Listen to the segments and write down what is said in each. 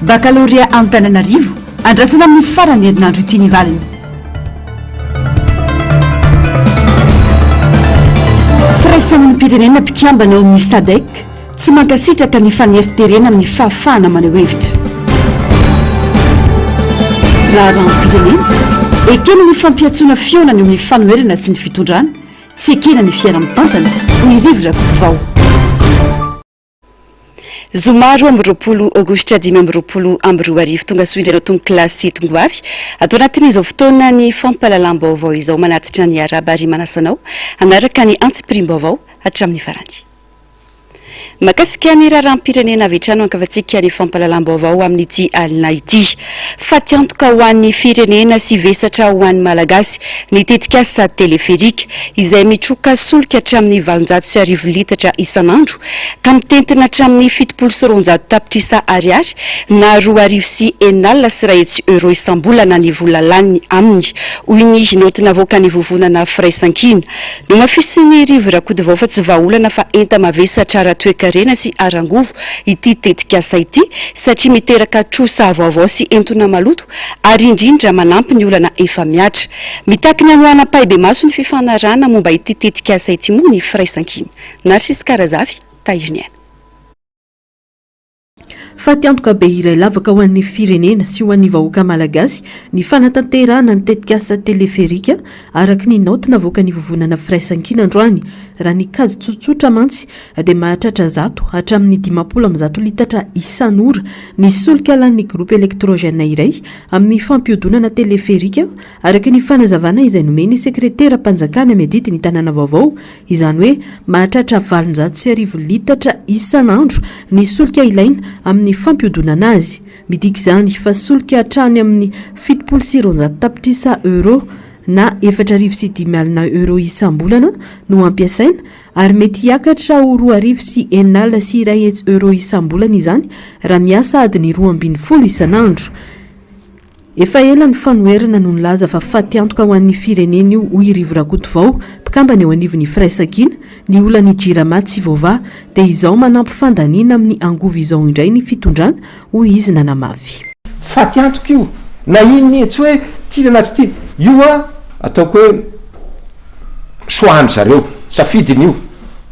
Bakalorea Antananarivo, andrasana amin'ny faran'ny herinandro ity ny valiny. Firaisamonim-pirenena mpikambana ao amin'ny Sadec tsy mankasitraka ny faneriterena amin'ny fahafahana maneho hevitra. Raharaham-pirenena, ekena ny fampiantsoana fihaonana eo amin'ny fanoherana sy ny fitondrana, tsy ekena ny fiaraha-mitantana, hoy i Rivo Rakotovao. Zoma 22 Aogositra 2025 Tonga soa indray anao tompokolahy sy tongovavy ato anatin'izao fotoana ny fampahalalam-baovao izao manatitra ny arahaba ary manasa anao hanaraka ny antsipiriam-baovao hatramin'ny farany. Mahakasika ny raharaham-pirenena avy hatrany ankavantsika ny fampahalalam-baovao amin'ity alina ity. Fatiantoka ho an'ny firenena sy vesatra ho an'ny Malagasy ny tetikasa teleferika izay mitroka solika hatramin'ny 1800 litatra isan'andro ka mitentina hatramin'ny 270 tapitrisa ariary na 6100 euros isam-bolana ny vola lany aminy, hoy ny naoty navoakan'ny vovonana Firaisankina. Nomafisin'i Rivo Rakotovao fa tsy vahaolana fa enta-mavesatra ara-toekarena sy ara-angovo ity tetikasa ity satria miteraka trosa vaovao sy entona maloto ary indrindra manampy ny olana efa mihatra. Mitaky ny hamoahana ampahibemaso ny fifanarahana momba ity tetikasa ity moa ny Firaisankina. Narcisque Razafy, Tahiriniaina. Fatiantoka be iray lavaka ho an'ny firenena sy ho an'ny vahoaka malagasy ny fanatanterahana ny tetikasa teleferika araka ny naoty navoakan'ny vovonana Firaisankina androany. Raha ny kajy tsotsotra mantsy dia mahatratra zato hatramin'ny 150 litatra isan'ora ny solika lanin'ny groupe électrogène iray amin'ny fampihodonana teleferika araka ny fanazavana izay nomen'ny sekreteram-panjakana miadidy ny tanàna vaovao Izany hoe mahatratra 1800 litatra isan'andro ny solika ilaina amin'ny fampihodinana azy. Midika izany fa solika hatrany amin'ny 270 tapitrisa euros na 5005 euros isam-bolana no ampiasaina ary mety hiakatra ho 2600 euros isam-bolana izany raha miasa adiny 12 isan'andro. Efa ela ny fanoherana no nilaza fa fatiantoka ho an'ny firenena io, hoy i Rivo Rakotovao, mpikambana eo anivon'ny Firaisankina. Ny olan'ny Jirama tsy voavaha, dia izao manampy fandaniana amin'ny angovo izao indray ny fitondrana, hoy izy nanamafy. Fatiantoka io, na inona inona, tsy hoe tiana na tsy tiana, io an, ataoko hoe choix-ndry zareo, safidiny io.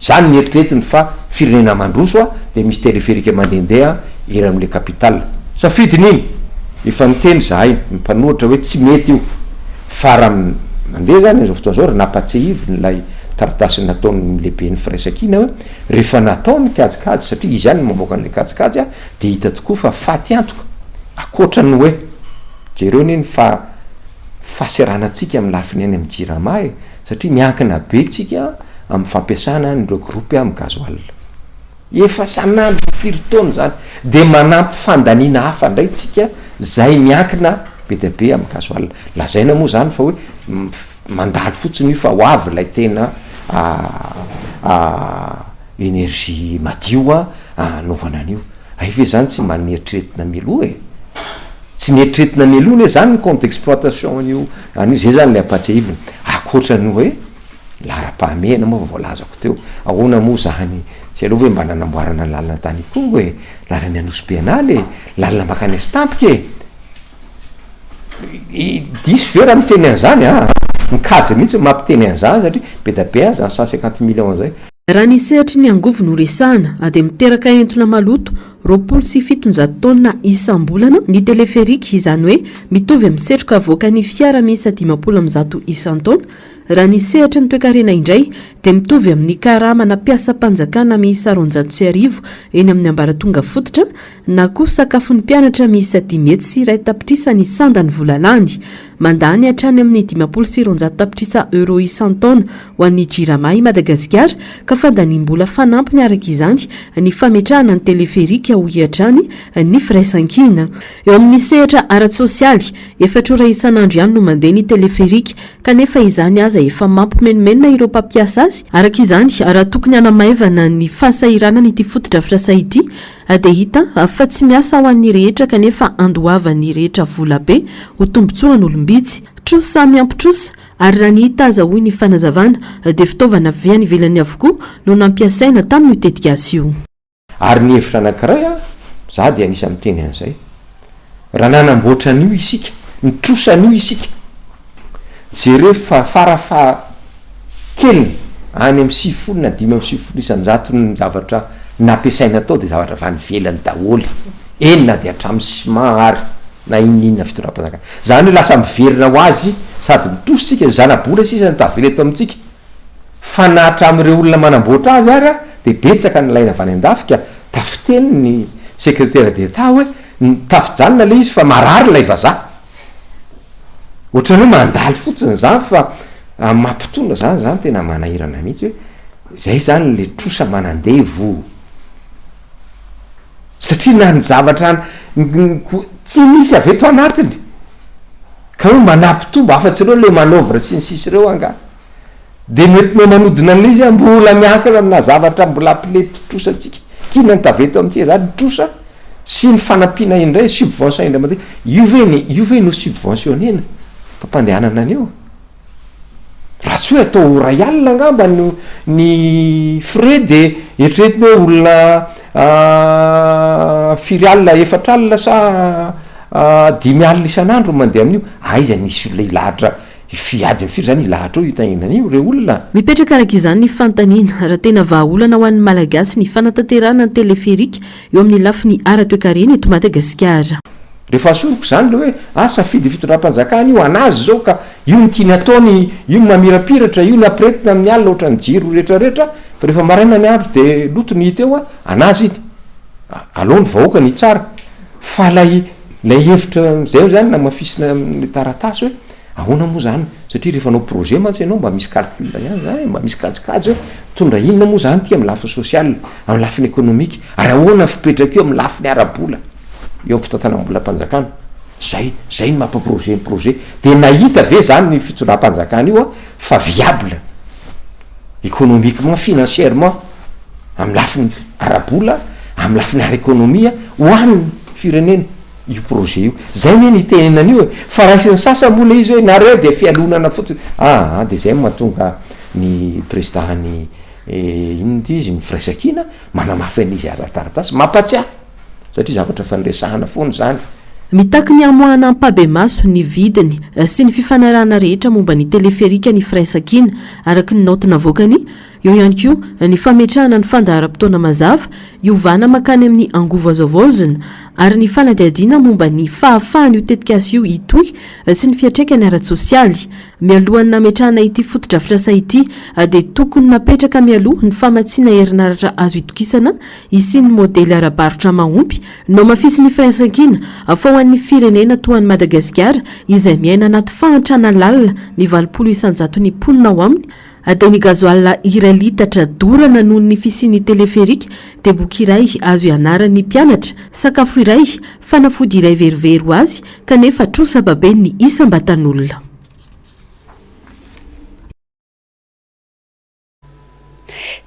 Zany ny eritreretiny fa firenena mandroso a de misy telepherique mandehandeha eran'le capitale. Safidiny iny! Efa niteny zahay ny mpanohitra hoe tsy mety io. Fa raha mandeha zany amzao fotoana zao ry nampatsiahiviny ilay taratasy nataon'ny lehiben'ny firaisankina hoe rehefa natao ny kajikajy satria izy ihany no mamoaka an'le kajikajy a de hita tokoa fa faty antoka akoatra ny hoe jereo anie ny fa fahaseranantsika amin'ny lafiny any amin'ny jirama e! Satria miankina be tsika amin'ny fampiasana an'ireo groupe amin'ny gasoil. Efa sanandro firy taona izany. Dia manampy fandaniana hafa indray tsika zay miankina be dia be amin'ny gasoil. Lazaina moa izany fa hoe mandalo fotsiny io fa ho avy ilay tena énergie madio hanaovana an'io. Hay ve izany tsy mba nieritreretina mialoha e? Tsy nieritreretina mialoha anie izany ny compte d'exploitation an'io an'io, zay zany le ampatsiahivina. Ankoatra ny hoe laharam-pahamehana moa fa voalazako teo, ahoana moa zany, tsy aleo ve mba nanamboarana ny lalana tany Ikongo e, lalan'i Anosibe an'ala e, lalana mankany Antsitampika e. Diso ve raha miteny an'izany aa? Ny kajy mihitsy no mampiteny an'izany satria be dia be aza ny 150 millions zay. Raha ny sehatry ny angovo no resahana dia miteraka entona maloto 720 taonina isam-bolana ny teleferika, izany hoe mitovy amin'ny setroka avoakan'ny fiara miisa 150 isan-taona. Raha ny sehatry ny toekarena indray dia mitovy amin'ny karamana mpiasam-panjakana miisa 1200 eny amin'ny ambaratonga fototra na koa sakafon'ny mpianatra miisa 1.500 tapitrisa ny sandan'ny vola lany. Mandany hatrany amin'ny 250 tapitrisa euros isan-taona ho an'ny Jirama i Madagasikara ka fandaniam-bola fanampiny araka izany ny fametrahana ny teleferika, hoy hatrany ny Firaisankina. Eo amin'ny sehatra ara-tsosialy, efatra ora isan'andro ihany no mandeha ny teleferika kanefa izany aza efa mampimenomenona ireo mpampiasa azy. Araka izany, raha tokony hanamaivana ny fahasahiranana ity fotodrafitrasa ity dia hita fa tsy miasa ho an'ny rehetra kanefa andoavan'ny rehetra vola be ho tombontsoan'olom-bitsy. Trosa miampy trosa ary raha ny hita aza hoy ny fanazavana dia fitaovana avy any ivelany avokoa no nampiasaina tamin'io tetikasa io. Ary ny hevitra anankiray an, za dia anisan'ny miteny an'izay. Raha nanamboatra an'io isika, nitrosa an'io isika, jereo fa fara faha keliny any amin'ny 90 na 95 isan-jaton'ny zavatra nampiasaina tao dia zavatra avy any ivelany daholo, eny na dia hatramin'ny ciment ary na inona inona fitondram-panjakana. Izany hoe lasa miverina ho azy sady mitrosa isika, zana-bola sisa no tavela eto amintsika. Fa na hatramin'ireo olona manamboatra azy ary dia betsaka ny laina avy any an-dafy ka tafiteny ny secrétaire d'Etat hoe tafijanona ilay izy fa marary ilay vazaha. Ohatran'ny hoe mandalo fotsiny izany fa amin'ny maha mpitondra izany, izany tena manahirana mihitsy hoe izay izany ilay trosa manandevo. Satria na ny zavatra tsy misy avy eto anatiny ka hoe manampitombo afa-tsy ireo le manoeuvre sy ny sisa ireo angaha. Dia nentinao manodina an'ilay izy mbola miankina amina zavatra mbola ampilety trosa antsika. K'inona ny tavela eto amintsika zany? Ny trosa sy ny fanampiana indray, subvention indray mandeha. Io ve ny, io ve no subventionner-na fampandehanana an'io? Raha tsy hoe atao iray alina angamba no ny frais dia eritreretina hoe olona firy alina, efatra alina sa 50 isan'andro no mandeha amin'io, aiza ny hisy olona hilahatra Hifiady ny firy zany hilahatra eo hitahiana an'io reo olona? Mipetraka araka izany ny fanontaniana raha tena vahaolana ho an'ny Malagasy ny fanatanterahana ny teleferika eo amin'ny lafiny ara-toekarena eto Madagasikara. Rehefa asoriko izany le hoe ah safidy fitondram-panjakana io anazy izao ka io no tiany ataony, io no mamirapiratra, io no ampiretina amin'ny alina ohatran'ny jiro retraretra fa rehefa maraina ny andro de loto ny hita eo a, anazy iny, aleo ny vahoaka ny hitsara fa lay lay hevitra zay zany namafisina amin'ny taratasy hoe Ahoana moa zany? Satria rehefa hanao projet mantsy ianao mba misy calcul ihany zany e, mba misy kajikajy hoe mitondra inona moa zany ity amin'ny lafiny social, amin'ny lafiny économique, ary ahoana ny fipetraka io amin'ny lafiny ara-bola, eo amin'ny fitantanam-bolam-panjakana. Zay, zay no mampa projet ny projet. Dia nahita ve zany ny fitondram-panjakana io fa viable économiquement, financièrement, amin'ny lafiny ara-bola, amin'ny lafiny ara-ekonomia ho an'ny firenena? io projet io. Zay anie ny itenenana an'io e! Fa raisin'ny sasany moa le izy hoe nareo dia fialonana fotsiny. Aa de zay no mahatonga ny président ny inona ity izy, ny firaisankina manamafy an'izy ara-taratasy, mampatsiahy satria zavatra efa niresahana foana izany. Mitaky ny hamoahana ampahibemaso ny vidiny sy ny fifanarahana rehetra momba ny teleferika ny firaisankina, araka ny naoty navoakany Eo ihany koa ny fametrahana ny fandaharam-potoana mazava hiovana mankany amin'ny angovo azo havaozina ary ny fanadihadiana momba ny fahafahan'io tetikasa io hitohy sy ny fiantraikany ara-tsosialy. Mialohan'ny nametrahana ity fotodrafitrasa ity dia tokony napetraka mialoha ny famatsiana herinaratra azo itokisana hisian'ny modely ara-barotra mahomby Nohamafisin'ny Firaisankina fa ho an'ny firenena toa an'i Madagasikara izay miaina anaty fahantrana lalina ny 80 isan-jaton'ny mponina ao aminy, Dia ny gazoala iray litatra dorana noho ny fisian'ny teleferika dia boky iray azo ianaran'ny mpianatra, sakafo iray, fanafody iray verivery ho azy kanefa trosa baben'ny isam-batan'olona.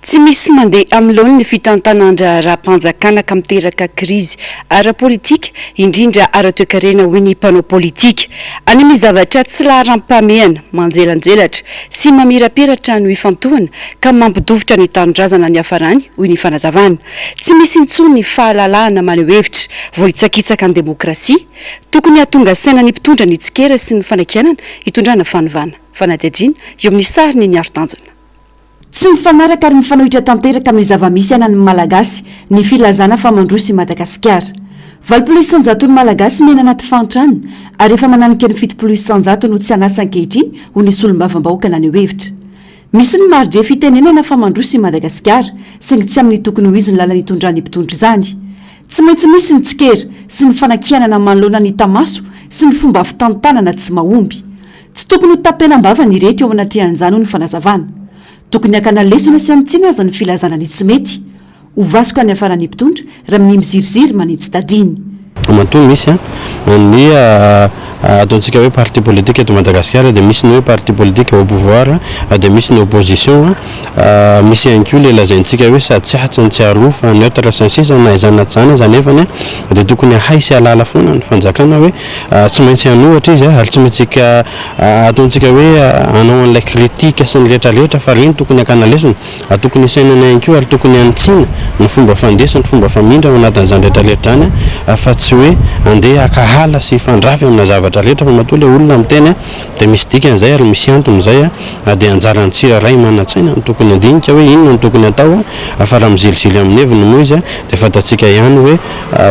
Tsy misy mandeha amin'ny laoniny ny fitantanan-draharaham-panjakana ka miteraka krizy ara-politika, indrindra ara-toekarena hoy ny mpanao politika. Any amin'ny zavatra tsy laharam-pahamehana, manjelanjelatra sy mamirapiratra no ifantohana ka mampidovitra ny tanindrazana niafarany hoy ny fanazavana. Tsy misy intsony ny fahalalahana maneho hevitra, voahitsakitsaka ny demokrasia. Tokony hahatonga saina ny mpitondra ny tsikera sy ny fanakianana hitondrana fanovana. Fanadihadiana eo amin'ny sarin'i Niaro Tanjona. Tsy mifanaraka ary mifanohitra tanteraka amin'ny zava-misy iainan'ny Malagasy ny filazana fa mandroso i Madagasikara. 80 isan-jaton'ny Malagasy miaina anaty fahantrana ary efa mananika ny 70 isan-jato no tsy an'asa ankehitriny hoy ny solombavambahoaka naneho hevitra. Misy ny mari-drefy itenenana fa mandroso i Madagasikara saingy tsy amin'ny tokony ho izy ny lalana itondran'ny mpitondra izany. Tsy maintsy misy ny tsikera sy ny fanakianana manoloana ny hita maso sy ny fomba fitantanana tsy mahomby. Tsy tokony ho tapenam-bava ny rehetra eo anatrehan'izany hoy ny fanazavana. Tokony hakana lesona sy hanitsiana aza ny filazana ny tsy mety. Ho vasoka ny hafaran'ny mpitondra raha minia miziriziry manitsy tadiny. Matoa misy ny ataontsika hoe parti politique eto Madagasikara dia misy ny hoe parti politique au pouvoir dia misy ny opposition, misy ihany koa ilay lazaintsika hoe sady tsy atsy no tsy aroa fa neutre sy ny sisa na izany na tsy izany aza anefany dia tokony hahay sy hahalala foana ny fanjakana hoe Tsy maintsy hanohatra izy ary tsy maintsy ataontsika hoe hanao an'ilay critique sy ny rehetra rehetra fa ireny tokony hakana lesona ary tokony hisainana ihany koa ary tokony hanitsiana ny fomba fandeha sy ny fomba famindra ao anatin'izany rehetra rehetra izany. fa tsy hoe andeha hankahala sy hifandrafy amina zavatra rehetra fa matoa ilay olona miteny dia misy dikany izay ary misy antony izay dia anjaran'ny tsirairay manan-tsaina no tokony handinika hoe inona no tokony hatao fa raha mizilizily amin'ny heviny moa izy dia fantatsika ihany hoe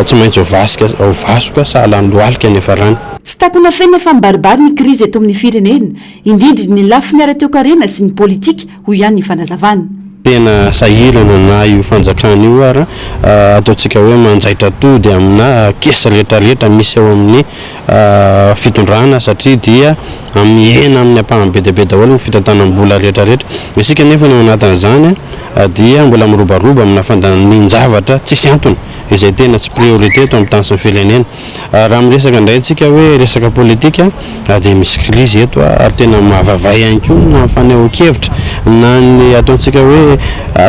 tsy maintsy ho vasika ho vasoka sahala ny lohalika ny hiafarany. Tsy takona afenina fa mibaribary ny krizy eto amin'ny firenena, indrindra ny lafiny ara-toekarena sy ny politika, hoy ihany ny fanazavana. Tena sahirana na io fanjakana io ara ataontsika hoe manjaitra tody amina caisse rehetrarehetra misy ao amin'ny fitondrana satria dia mihena amin'ny ampahany be dia be daholo ny fitantanam-bola rehetrarehetra. Isika nefa ny ao anatin'izany dia mbola mirobaroba amina fandanian-javatra tsisy antony izay tena tsy priorité eto amin'ny tany sy ny firenena. Raha miresaka indray antsika hoe resaka politika dia misy krizy eto ary tena mahavavay ihany koa na ny fanehoan-kevitra na ny ataontsika hoe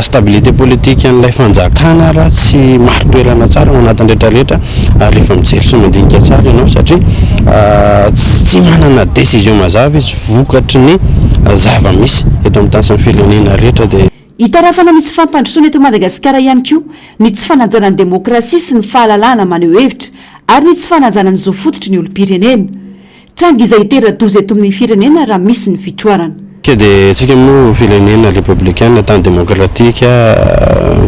stabilité politique an'ilay fanjakana ary tsy marin-toerana tsara ao anatin'ny rehetra rehetra ary rehefa mijery sy mandinika tsara ianao satria tsy manana décision mazava izy vokatry ny zava-misy eto amin'ny tany sy ny firenena rehetra dia Itarafana ny tsy fampandrosoana eto Madagasikara ihany koa ny tsy fanajana ny demokrasia sy ny fahalalahana maneho hevitra ary ny tsy fanajana ny zo fototry ny olom-pirenena. Tranga izay hitera-doza eto amin'ny firenena raha misy ny fitroarana. Ka dia tsika moa firenena repoblikana, tany demokratika,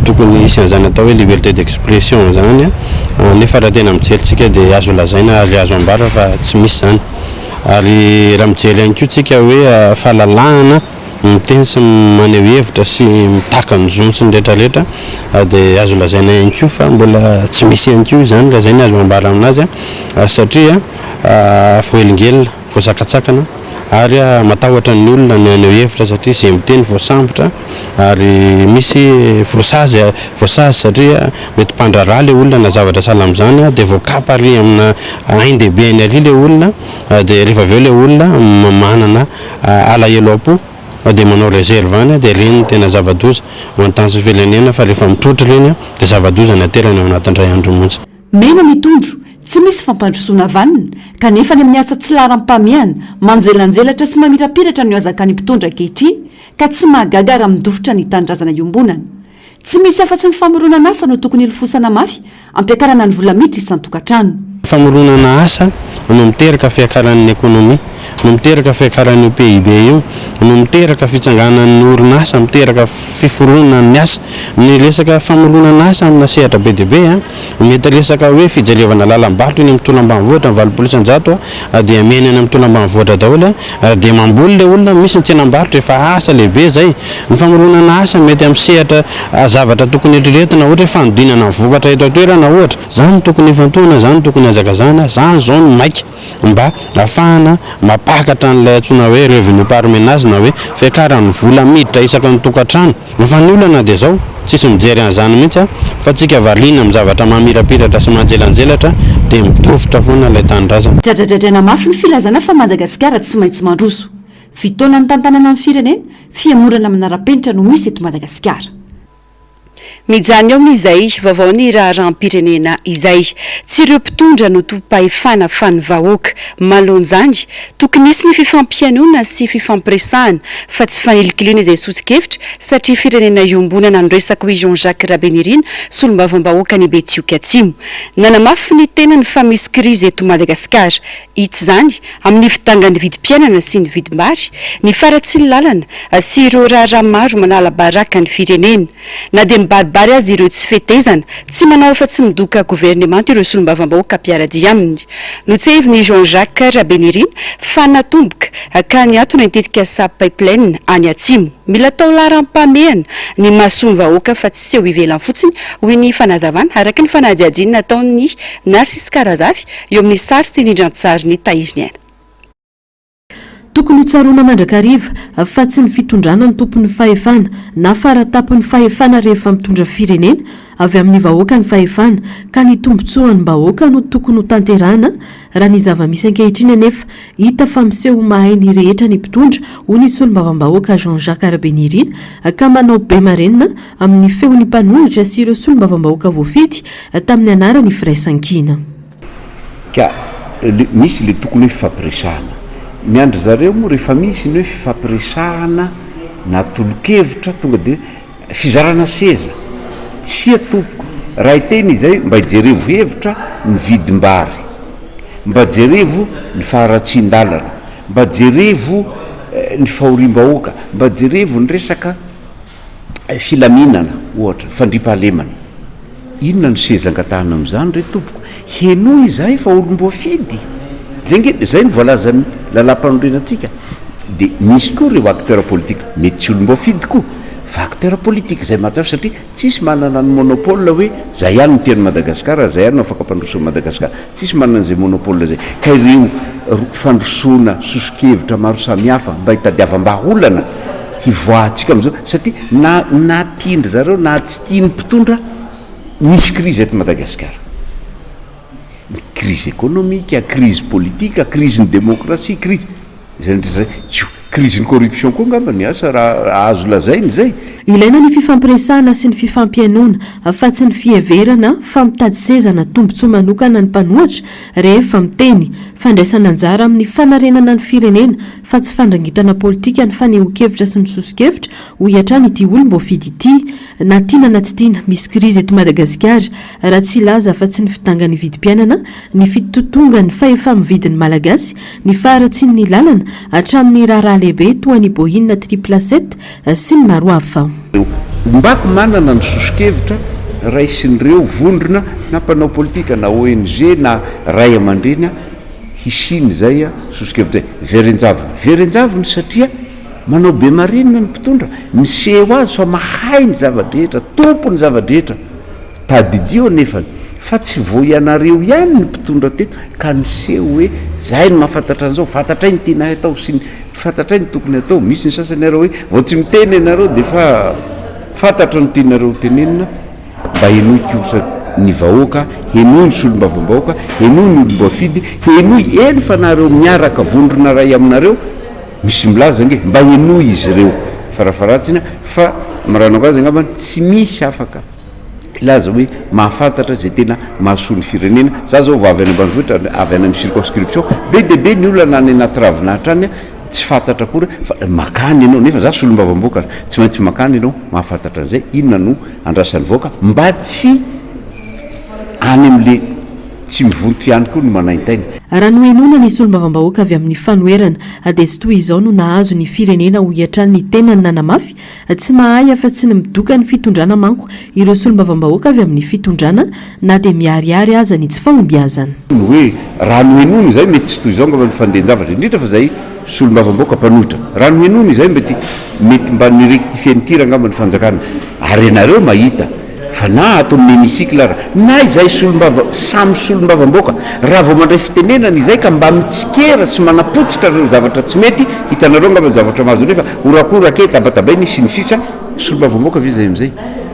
tokony hisy an'izany atao hoe liberté d'expression izany, nefa raha tena mijery tsika dia azo lazaina ary azo ambara fa tsy misy izany. Ary raha mijery ihany koa tsika hoe fahalalahana miteny sy maneho hevitra sy mitaky ny zony sy ny rehetra rehetra dia azo lazaina ihany koa fa mbola tsy misy ihany koa izany raha izay ny azo ambara aminazy satria voahelingelina, voasakatsakana ary matahotra ny olona ny haneho hevitra satria izay miteny voasambotra ary misy voasazy voasazy satria mety mpandraharaha ilay olona na zavatra sahala amin'izany dia voakapa ary amina ain-dehibe any ary ilay olona dia rehefa avy eo ilay olona manana alahelo am-po fa dia manao reserve any dia ireny no tena zava-doza ho an'ny tany sy ny firenena fa rehefa mitroatra ireny dia zava-doza ny aterany ao anatin'ny iray andro monja. Mena ny tondro, tsy misy fampandrosoana vanona, kanefa any amin'ny asa tsy laharam-pahamehana, manjelanjelatra sy mamirapiratra no azakan'ny mpitondra ankehitriny, ka tsy mahagaga raha midofotra ny tanindrazana iombonana. Tsy misy afa-tsy ny famoronana asa no tokony hilofosana mafy hampiakarana ny vola miditra isan-tokantrano. Famoronana asa no miteraka fiakaran'ny ekonomia, no miteraka fiakaran'io PIB io, no miteraka fitsanganan'ny orinasa, miteraka fiforonan'ny asa. Ny resaka famoronana asa amina sehatra be dia be, mety resaka hoe fijerevana lalam-barotra eny amin'ny tontolo ambanivohitra, ny 80% dia miaina any amin'ny tontolo ambanivohitra daholo, dia mamboly ilay olona, misy ny tsenam-barotra, efa asa lehibe izay. Ny famoronana asa mety amin'ny sehatra zavatra tokony eritreretina, ohatra hoe fanodinana ny vokatra eto an-toerana ohatra. Izany no tokony hifantohana, izany no tokony hihazakazahana, izany izao no maika mba hahafahana mampakatra an'ilay antsoina hoe revenu par ménage na hoe fiakaran'ny vola miditra isaky ny tokantrano. Fa ny olana dia izao, tsisy mijery an'izany mihitsy an, fa tsika variana amin'ny zavatra mamirapiratra sy manjelanjelatra dia midofotra foana ilay tanindrazana. Dradradradraina mafy ny filazana fa Madagasikara tsy maintsy mandroso. Fitaona nitantanana ny firenena, fihemorana manara-penitra no misy eto Madagasikara. Mijanona eo amin'izay vaovao ny raharaham-pirenena izay. Tsy ireo mpitondra no tompom-pahefana fa ny vahoaka. Manoloana izany, tokony hisy ny fifampihainoana sy fifampiresahana fa tsy fanilikiliana izay soso-kevitra satria firenena iombonana no resaka hoy Jean Jacques Rabenirina, solombavambahoakan'i Betioky Atsimo. Nanamafy ny tenany fa misy krizy eto Madagasikara. Hita izany amin'ny fidangan'ny vidim-piainana sy ny vidim-bary, ny faharatsian'ny lalana sy ireo raharaha maro manala baraka ny firenena. Na dia mibaribary aza ireo tsy fetezana, tsy manao afa-tsy midoka governemanta ireo solombavambahoaka mpiara-dia aminy. Notsehivin'i Jean Jacques Rabenirina fa natomboka ka niantona ny tetikasa pipeline any atsimo. Mila atao laharam-pahamehana ny mahasoa ny vahoaka fa tsy seho ivelany fotsiny, hoy ny fanazavana, araka ny fanadihadiana nataon'i Narcisse Karazafy eo amin'ny sary sy rindran-tsarin'i Tahiriniaina. Tokony ho tsaroana mandrakariva fa tsy ny fitondrana no tompon'ny fahefana na faratapon'ny fahefana rehefa mitondra firenena, avy amin'ny vahoaka ny fahefana ka ny tombontsoan'ny-bahoaka no tokony ho tanterahana, raha ny zava-misy ankehitriny anefa hita fa miseho ho mahay ny rehetra ny mpitondra hoy ny solombavambahoaka Jean Jacques Rabenirina ka manao be marenina amin'ny feon'ny mpanohitra sy ireo solombavambahoaka voafidy tamin'ny anaran'ny Firaisankina. Ka le misy le tokony hoe fifampiresahana. Ny an-dry zareo moa rehefa misy ny hoe fifampiresahana na tolo-kevitra tonga de fizarana seza. Tsia tompoko, raha hiteny izay mba ijerevo hevitra. ny vidim-bary, mba jerevo ny faharatsian-dalana, mba jerevo ny fahoriam-bahoaka, mba jerevo ny resaka filaminana ohatra, fandriampahalemana. Inona no seza angatahana amin'izany re tompoko? Henoy izahay fa olom-boafidy. Zay nge, zay no voalazan'ny lalàmpanorenantsika. Dia misy koa ireo acteurs politiques, mety tsy olom-boafidy koa, fa acteurs politiques izay mahatsiaro satria tsisy manana ny monopole hoe zay ihany no tian'i Madagasikara, zay ihany no afaka hampandroso an'i Madagasikara. Tsisy manana an'izay monopole zay. Ka ireo fandrosoana soso-kevitra maro samihafa mba hitadiavam-bahaolana hivoahantsika amin'izao satria na na tian-dry zareo na tsy tian'ny mpitondra misy crise eto Madagasikara. Ny crise économique, crise politique, crise ny démocratie, crise izay rehetra izay. Io crise ny corruption koa angamba ny asa raha azo lazaina izay. Ilaina ny fifampiresahana sy ny fifampihainoana fa tsy ny fiheverana fa mitady seza na tombontsoa manokana ny mpanohatra rehefa miteny. Fandraisana anjara amin'ny fanarenana ny firenena fa tsy fandrangitana politika ny fanehoan-kevitra sy ny soso-kevitra, hoy hatrany ity olom-boafidy ity. Na tiana na tsy tiana, misy krizy eto Madagasikara, raha tsy hilaza afa-tsy ny fidangan'ny vidim-piainana, ny fitotongan'ny fahefa-mividin'ny Malagasy, ny faharatsian'ny lalana, hatramin'ny raharaha lehibe toa ny Boeing triple sept sy ny maro hafa. Ombako manana ny soso-kevitra raisin'ireo vondrona na mpanao politika na ONG na ray aman-dreny hisian'izay soso-kevitra izay. Verin-javony. Verin-javony satria manao be marenina ny mpitondra, miseho azy fa mahay ny zava-drehetra, tompon'ny zava-drehetra. Tadidio anefany fa tsy vao ianareo ihany ny mpitondra teto ka niseho hoe zahay no mahafantatra an'izao, fantatray ny tianay atao sy ny fantatray ny tokony atao. Misy ny sasany ary hoe vao tsy miteny ianareo dia efa fantatro ny tianareo hotenenina. Mba henoy kosa ny vahoaka, henoy ny solombavambahoaka, henoy ny olom-boafidy, henoy eny fa nareo miaraka vondrona iray aminareo, misy milaza ange, mba henoy izy ireo farafaharatsiny fa miranako azy angambany tsy misy afaka hilaza hoe mahafantatra izay tena mahasoa ny firenena. Za zao vao avy any ambanivohitra, avy any amin'ny circonscription, be dia be ny olana any anaty ravinahitra any, tsy fantatra akory fa makany ianao, nefa za solombavambahoaka, tsy maintsy makany ianao mahafantatra an'izay, inona no andrasan'ny vahoaka mba tsy any amin'le tsy mivonto ihany koa no manaintaina. Raha nohenoina ny solombavambahoaka avy amin'ny fanoherana dia tsy toy izao no nahazo ny firenena hoy hatrany ny tenany nanamafy Tsy mahay afa-tsy ny midoka ny fitondrana manko ireo solombavambahoaka avy amin'ny fitondrana na dia miharihary aza ny tsy fahombiazana. Ny hoe raha nohenoina izay mety tsy toy izao angamba ny fandehan-javatra, indrindra fa izay solombavambahoaka mpanohitra. Raha nohenoina izay mety mety mba ni-rectifier ny tir angamba ny fanjakana. Ary ianareo mahita fa na ato amin'ny hémicycle ara, na izay solombava, samy solombavambahoaka, raha vao mandray fitenenana izay ka mba mitsikera sy manapotsitra ireo zavatra tsy mety, hitanareo angamba ny zavatra mahazo an'ireo fa horakoraka e, tabatabaina e, sy ny sisa, solombavambahoaka ve izay amin'izay?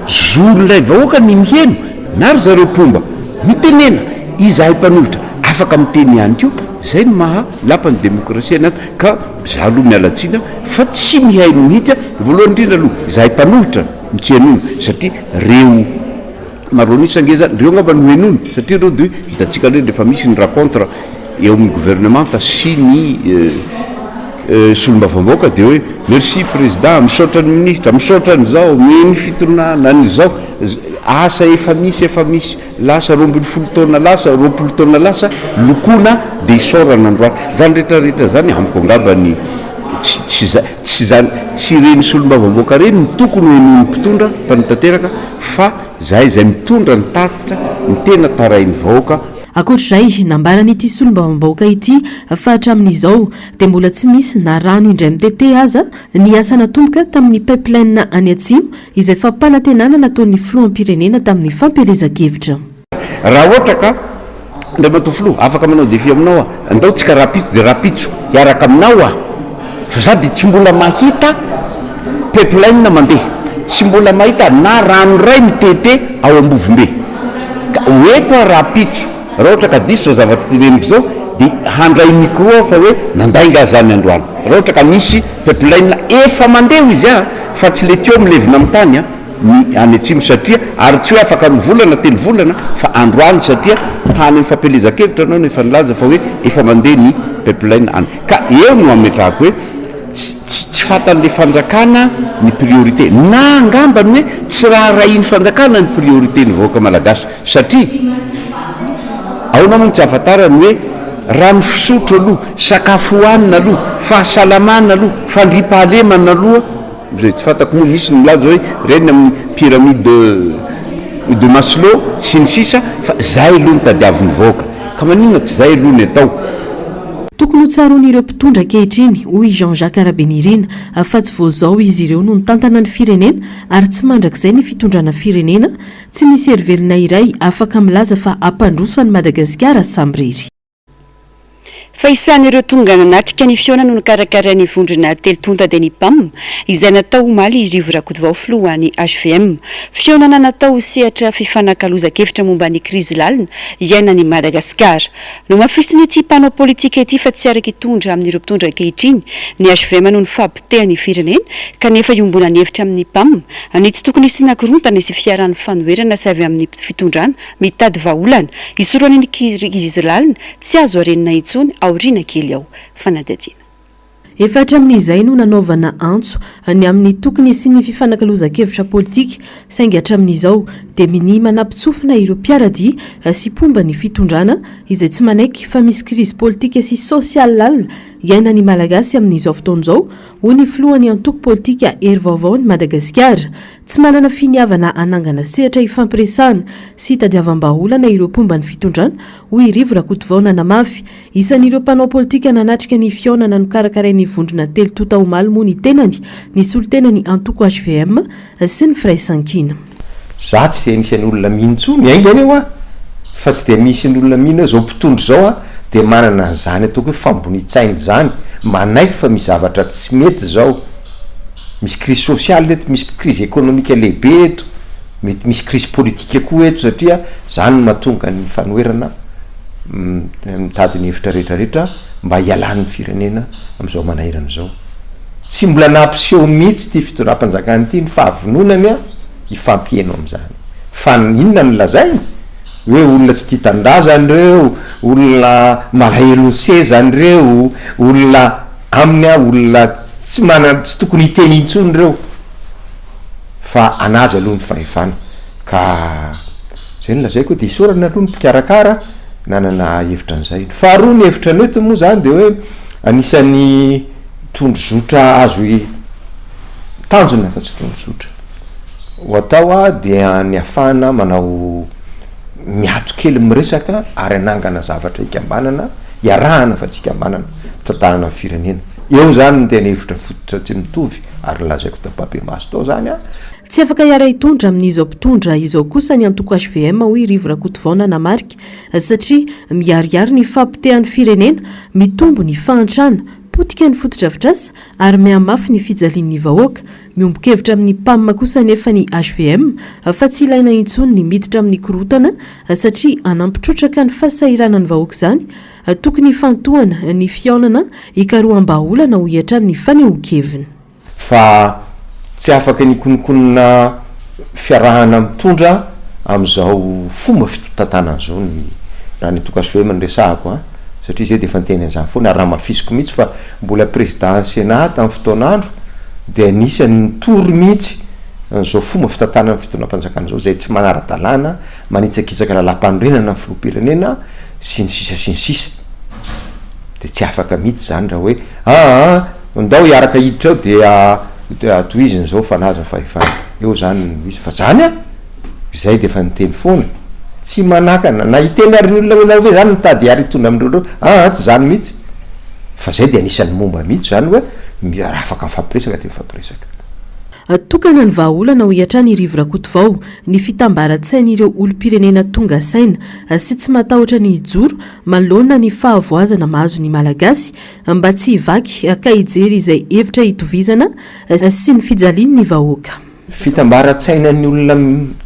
Zon'ilay vahoaka ny miheno, na ry zareo mpomba, mitenena, izahay mpanohitra afaka miteny ihany koa, izay no maha lapan'ny demokrasia ny ato, ka za aloha miala tsiny fa tsy mihaino mihitsy aho, voalohany indrindra aloha izahay mpanohitra, no tsy henoina satria reo maronisa ange zany reo angamba no henoina satria reo de hitantsika ndray rehefa misy ny rencontre eo amin'ny gouvernemanta sy ny solombavambahoaka de hoe merci président misaotra ny ministra misaotra an'izao ny fitondrana an'izao asa efa misy efa misy Lasa 12 taona lasa, 20 taona lasa, lokoina dia isaorana androany. Izany rehetra rehetra izany amiko angamba ny tsy tsy tsy izany tsy ireny solombavambahoaka ireny no tokony ho henoin'ny mpitondra mpanatanteraka fa izahay izay mitondra ny tatitra ny tena tarain'ny vahoaka. Ankoatra izay, nambaran'ity solombavambahoaka ity fa hatramin'izao dia mbola tsy misy na rano indray mitete aza ny asa natomboka tamin'ny pipeline any atsimo izay fampanantenana nataon'ny filoham-pirenena tamin'ny fampielezan-kevitra. Raha ohatra ka, Andriamatoa Filoha, afaka manao défi aminao aho, andao tsika rahampitso dia rahampitso hiaraka aminao aho, fa za dia tsy mbola mahita pipeline mandeha, tsy mbola mahita na rano iray mitete ao Ambovombe. Ka ho eto aho rahampitso, raha ohatra ka diso izao zavatra teneniko izao dia handray micro aho fa hoe nandainga aho izany androany. Raha ohatra ka misy pipeline efa mandeha hoy izy an! Fa tsy le tuyau milevina amin'ny tany an, ny any atsimo satria, ary tsy hoe afaka roa volana, telo volana, fa androany satria tany amin'ny fampielezan-kevitra ianao no efa nilaza fa hoe efa mandeha ny pipeline any. Ka eo no ametrahako hoe tsy tsy tsy fatan'le fanjakana ny priorité, na angamba ny hoe tsy raharahian'ny fanjakana ny priorité ny vahoaka malagasy satria. Ahoana moa no tsy ahafantarany hoe rano fisotro aloha, sakafo hohanina aloha, fahasalamana aloha, fandriampahalemana aloha, izay tsy fantako moa misy ny milaza hoe ireny amin'ny pyramide de Maslow sy ny sisa fa izay aloha no tadiavin'ny vahoaka. Ka maninona tsy izay aloha ny atao? Tokony ho tsaroan'ireo mpitondra ankehitriny, hoy i Jean Jacques Rabenirina, fa tsy vao izao izy ireo no nitantana ny firenena ary tsy mandrakizay ny fitondrana firenena, tsy misy herivelona iray afaka milaza fa hampandroso an'i Madagasikara samirery. Fa isan'ireo tonga nanatrika ny fihaonana nokarakarain'ny vondrona telo tonta dia ny Pam, izay natao omaly i Rivo Rakotovao filohan'ny hvm. Fihaonana natao ho sehatra fifanakalozan-kevitra momba ny krizy lalina iainan'i Madagasikara. Nohamafisin'ity mpanao politika ity fa tsy araka hitondra amin'ireo mpitondra ankehitriny ny hvm noho ny fahapotehan'ny firenena kanefa iombonany hevitra amin'ny Pam ny tsy tokony hisiana korontana sy fiarahan'ny fanoherana sy avy amin'ny fitondrana mitady vahaolana hisorohana ny krizy lalina tsy azo harenina intsony aoriana kely ao. Fanadihadiana. Efa hatramin'izay no nanaovana antso ny amin'ny tokony hisian'ny fifanakalozan-kevitra politika, saingy hatramin'izao dia minia manampitsofina ireo mpiara-dia sy mpomba ny fitondrana izay tsy manaiky fa misy krizy politika sy sosialy lalina iainan'ny Malagasy amin'izao fotoana izao, hoy ny filohan'ny antoko politika Hery Vaovaon'i Madagasikara. Tsy manana finiavana hanangana sehatra hifampiresahana sy hitadiavam-bahaolana ireo mpomba ny fitondrana, hoy i Rivo Rakotovao nanamafy. Isan'ireo mpanao politika nanatrika ny fihaonana nokarakarain'ny vondrona telo tonta omaly moa ny tenany, nisolo tena ny antoko hvm sy ny Firaisankina. Za tsy dia anisan'ny olona mino intsony, ainga anie hoa fa tsy dia misy ny olona mino hoe zao mpitondra zao an dia manana an'izany ataoko hoe fambonian-tsaina izany, manaiky fa misy zavatra tsy mety zao, misy crise sociale eto, misy crise économique lehibe eto, mety misy crise politique koa eto satria zany no mahatonga ny fanoherana mitady ny hevitra rehetra rehetra mba hialan'ny firenena amin'izao manahirana izao. Tsy mbola nampiseho mihitsy ity fitondram-panjakana ity ny fahavononany hifampiheno amin'izany. Fa inona no lazainy? Hoe olona tsy tia tanindrazana ireo, olona malahelo ny sezany ireo, olona aminy olona tsy manana, tsy tokony hiteny intsony ireo fa an'azy aloha ny fahefana. Ka zay no lazaiko hoe dia isaorana aloha ny mpikarakara nanana hevitra an'izay. Ny faharoa ny hevitra nentiny moa zany dia hoe anisan'ny tondrozotra azo tanjona fa tsy tondrozotra ho atao dia ny ahafahana manao miato kely miresaka ary hanangana zavatra ikambanana, iarahana fa tsy ikambanana, fitantanana ny firenena. Eo zany no tena hevitra fototra tsy mitovy ary nolazaiko tampahibemaso tao zany an. Tsy afaka hiara-hitondra amin'izao mpitondra izao kosa ny antoko hvm, hoy i Rivo Rakotovao nanamarika, satria miharihary ny fahapotehan'ny firenena, mitombo ny fahantrana, potika ny fotodrafitrasa ary mihamafy ny fijalian'ny vahoaka. Miombon-kevitra amin'ny Pam kosa anefa ny hvm fa tsy ilaina intsony ny miditra amin'ny korontana satria hanampy trotraka ny fahasahiranan'ny vahoaka izany. Tokony hifantohana ny fihaonana hikaroham-bahaolana, hoy hatrany ny fanehoan-keviny. Fa tsy afaka ny hikononkonona fiarahana mitondra amin'izao fomba fitantanana izao ny raha ny antoko hvm no resahako an, satria izay dia efa niteny an'izany foana ary hamafisiko mihitsy fa mbola président ny Sénat tamin'ny fotoan'andro dia anisan'ny nitory mihitsy an'izao fomba fitantanana ny fitondram-panjakana izao izay tsy manara-dalàna, manitsakitsaka lalàmpanorenana ny filoham-pirenena sy ny sisa sy ny sisa. Dia tsy afaka mihitsy izany raha hoe aa ndao hiaraka hiditra ao dia tohizina izao fanaza fahefana. Eo izany no izy fa izany an! Izay dia efa niteny foana. Tsy manakana na hiteny ary ny olona hoe nareo ve izany mitady hiara hitondra amin'ireo ireo? Aa tsy izany mihitsy. Fa zay dia anisan'ny momba mihitsy zany hoe raha afaka mifampiresaka dia mifampiresaka. Tokana ny vahaolana hoy hatrany i Rivo Rakotovao, ny fitambaran-tsain'ireo olom-pirenena tonga saina sy tsy matahotra ny hijoro manoloana ny fahavoazana mahazo ny Malagasy mba tsy hivaky ka hijery izay hevitra hitovizana sy ny fijalian'ny vahoaka. Fitambaran-tsainan'ny olona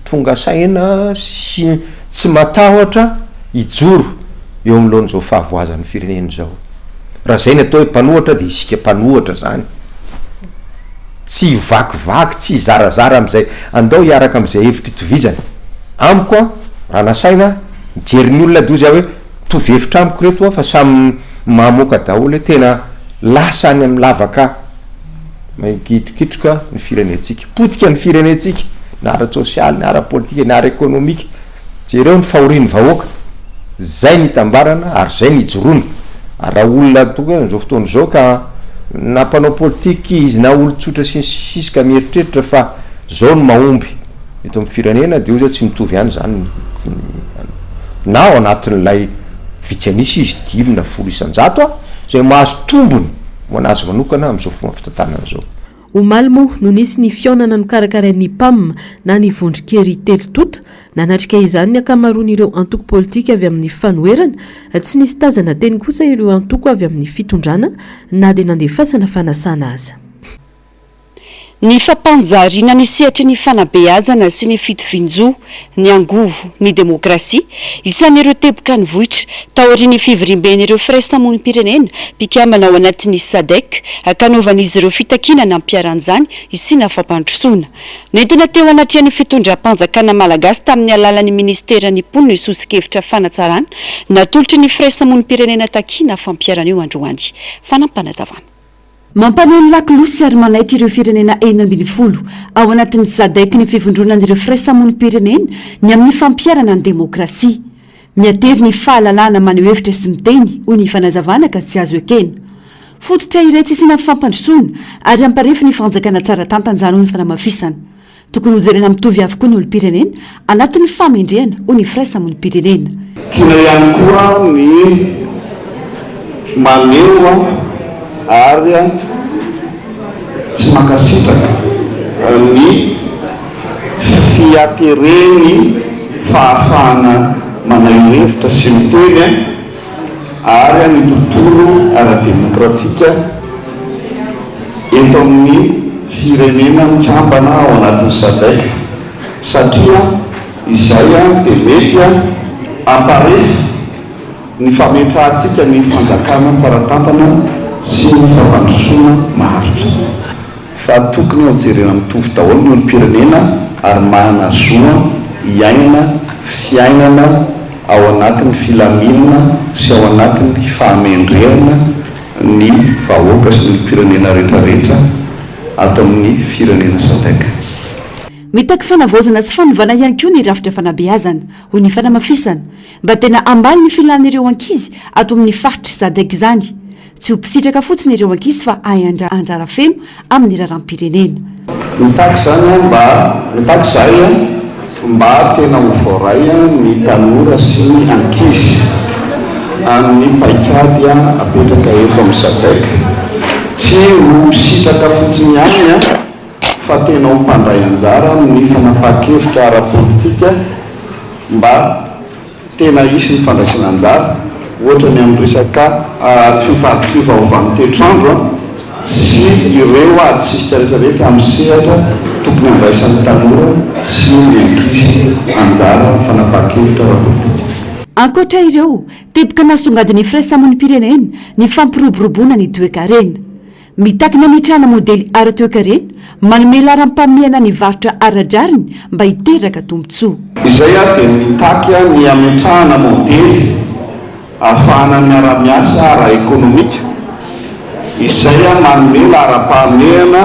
tonga saina sy tsy matahotra hijoro eo anoloan'izao fahavoazan'ny firenena izao. Raha izay ny atao hoe mpanohatra dia isika mpanohatra izany. Tsy hivakivaky, tsy hizarazara amin'izay, andao hiaraka amin'izay hevitra itovizana. Amiko an, raha nasaina nijery ny olona dia hozy aho hoe mitovy hevitra amiko ireto an fa samy mamoaka daholo hoe tena lasa any amin'ny lavaka Mangitrikitroka ny firenentsika. Potika ny firenentsika, na ara-tsosialy, na ara-politika, na ara-ekonomika. Jereo ny fahorian'ny vahoaka. Zay ny itambarana ary zay ny ijoroana. Ary raha olona tonga amin'izao fotoana izao ka na mpanao politika izy na olon-tsotra sy ny sisa ka mieritreritra fa zao no mahomby eto amin'ny firenena dia hoy za tsy mitovy ihany zany na ao anatin'ilay vitsy an'isa izy dimy na 10% a izay mahazo tombony ho an'azy manokana amin'izao fomba fitantanana izao. Omaly moa no nisy ny fihaonana nokarakarain'ny Pam na ny Vondron-kery telo tonta. Nanatrika izany ny ankamaroan'ireo antoko politika avy amin'ny fanoherana. Tsy nisy tazana teny kosa ireo antoko avy amin'ny fitondrana na dia nandefasana fanasana aza. Ny fampanjariana ny sehatry ny fanabeazana sy ny fitovian-jo, ny angovo, ny demokrasia, isan'ireo teboka nivoitra taorian'ny fivoriamben'ireo firaisamonim-pirenena mpikambana ao anatin'ny Sadec ka nanaovan'izy ireo fitakiana nampiharan'izany hisiana fampandrosoana. Nentina teo anatrehan'ny fitondram-panjakana malagasy tamin'ny alalan'ny minisiteran'ny mponina io soso-kevitra fanatsarana natolotry ny firaisamonim-pirenena takiana fampiharana io androany. Fanampinazavana. Mampaneno lakolosy ary manaitra ireo firenena 16 ao anatin'ny Sadec ny fivondronan'ireo firaisamonim-pirenena ny amin'ny fampiharana ny demokrasia. Mihatery ny fahalalahana maneho hevitra sy miteny, hoy ny fanazavana ka tsy azo ekena. Fototra iray tsy isiana fampandrosoana ary hamparefo ny fanjakana tsara tantana izany, hoy ny fanamafisana. Tokony hojerena mitovy avokoa ny olom-pirenena anatin'ny fahamendrehana, hoy ny firaisamonim-pirenena. Tiana ihany koa ny maneho ary tsy mankasitraka ny fiateren'ny fahafahana maneho hevitra sy miteny ary ny tontolo ara-demokratika eto amin'ny firenena mikambana ao anatin'ny Sadec satria izay dia mety hamparefo ny fametrahantsika ny fanjakana tsara tantana sy ny fampandrosoana maharitra. Fa tokony ho jerena mitovy daholo ny olom-pirenena ary manana zo hiaina fiainana ao anatin'ny filaminana sy ao anatin'ny fahamendrehana ny vahoaka sy ny olom-pirenena rehetrarehetra ato amin'ny firenena Sadec. Mitaky fanavaozana sy fanovana ihany koa ny rafitra fanabeazana, hoy ny fanamafisana, mba tena hamaly ny filan'ireo ankizy ato amin'ny faritry Sadec izany. Tsy ho mpisitraka fotsiny ireo ankizy fa hahay handray anjara feno amin'ny raharaham-pirenena. Mitaky izany aho mba, mitaky izahay mba tena ho voaray ny tanora sy ny ankizy amin'ny paikady apetraka eto amin'ny Sadec. Tsy ho sitraka fotsiny ihany fa tena ho mpandray anjara amin'ny fanapahan-kevitra ara-politika mba Tena hisy ny fandraisana anjara, ohatra ny amin'ny resaka fiovaovan'ny toetr'andro sy ireo ady sisika rehetra rehetra amin'ny sehatra tokony handraisan'ny tanora sy ny ankizy anjara amin'ny fanapahan-kevitra ara-politika. Ankoatra ireo, teboka nasongadin'ny firaisamonim-pirenena ny fampiroboroboana ny toekarena. Mitaky ny hametrahana modely ara-toekarena manome laharam-pahamehana ny varotra ara-drariny mba hiteraka tombontsoa. Izay dia mitaky ny hametrahana modely ahafahana miara-miasa ara-ekonomika izay manome laharam-pahamehana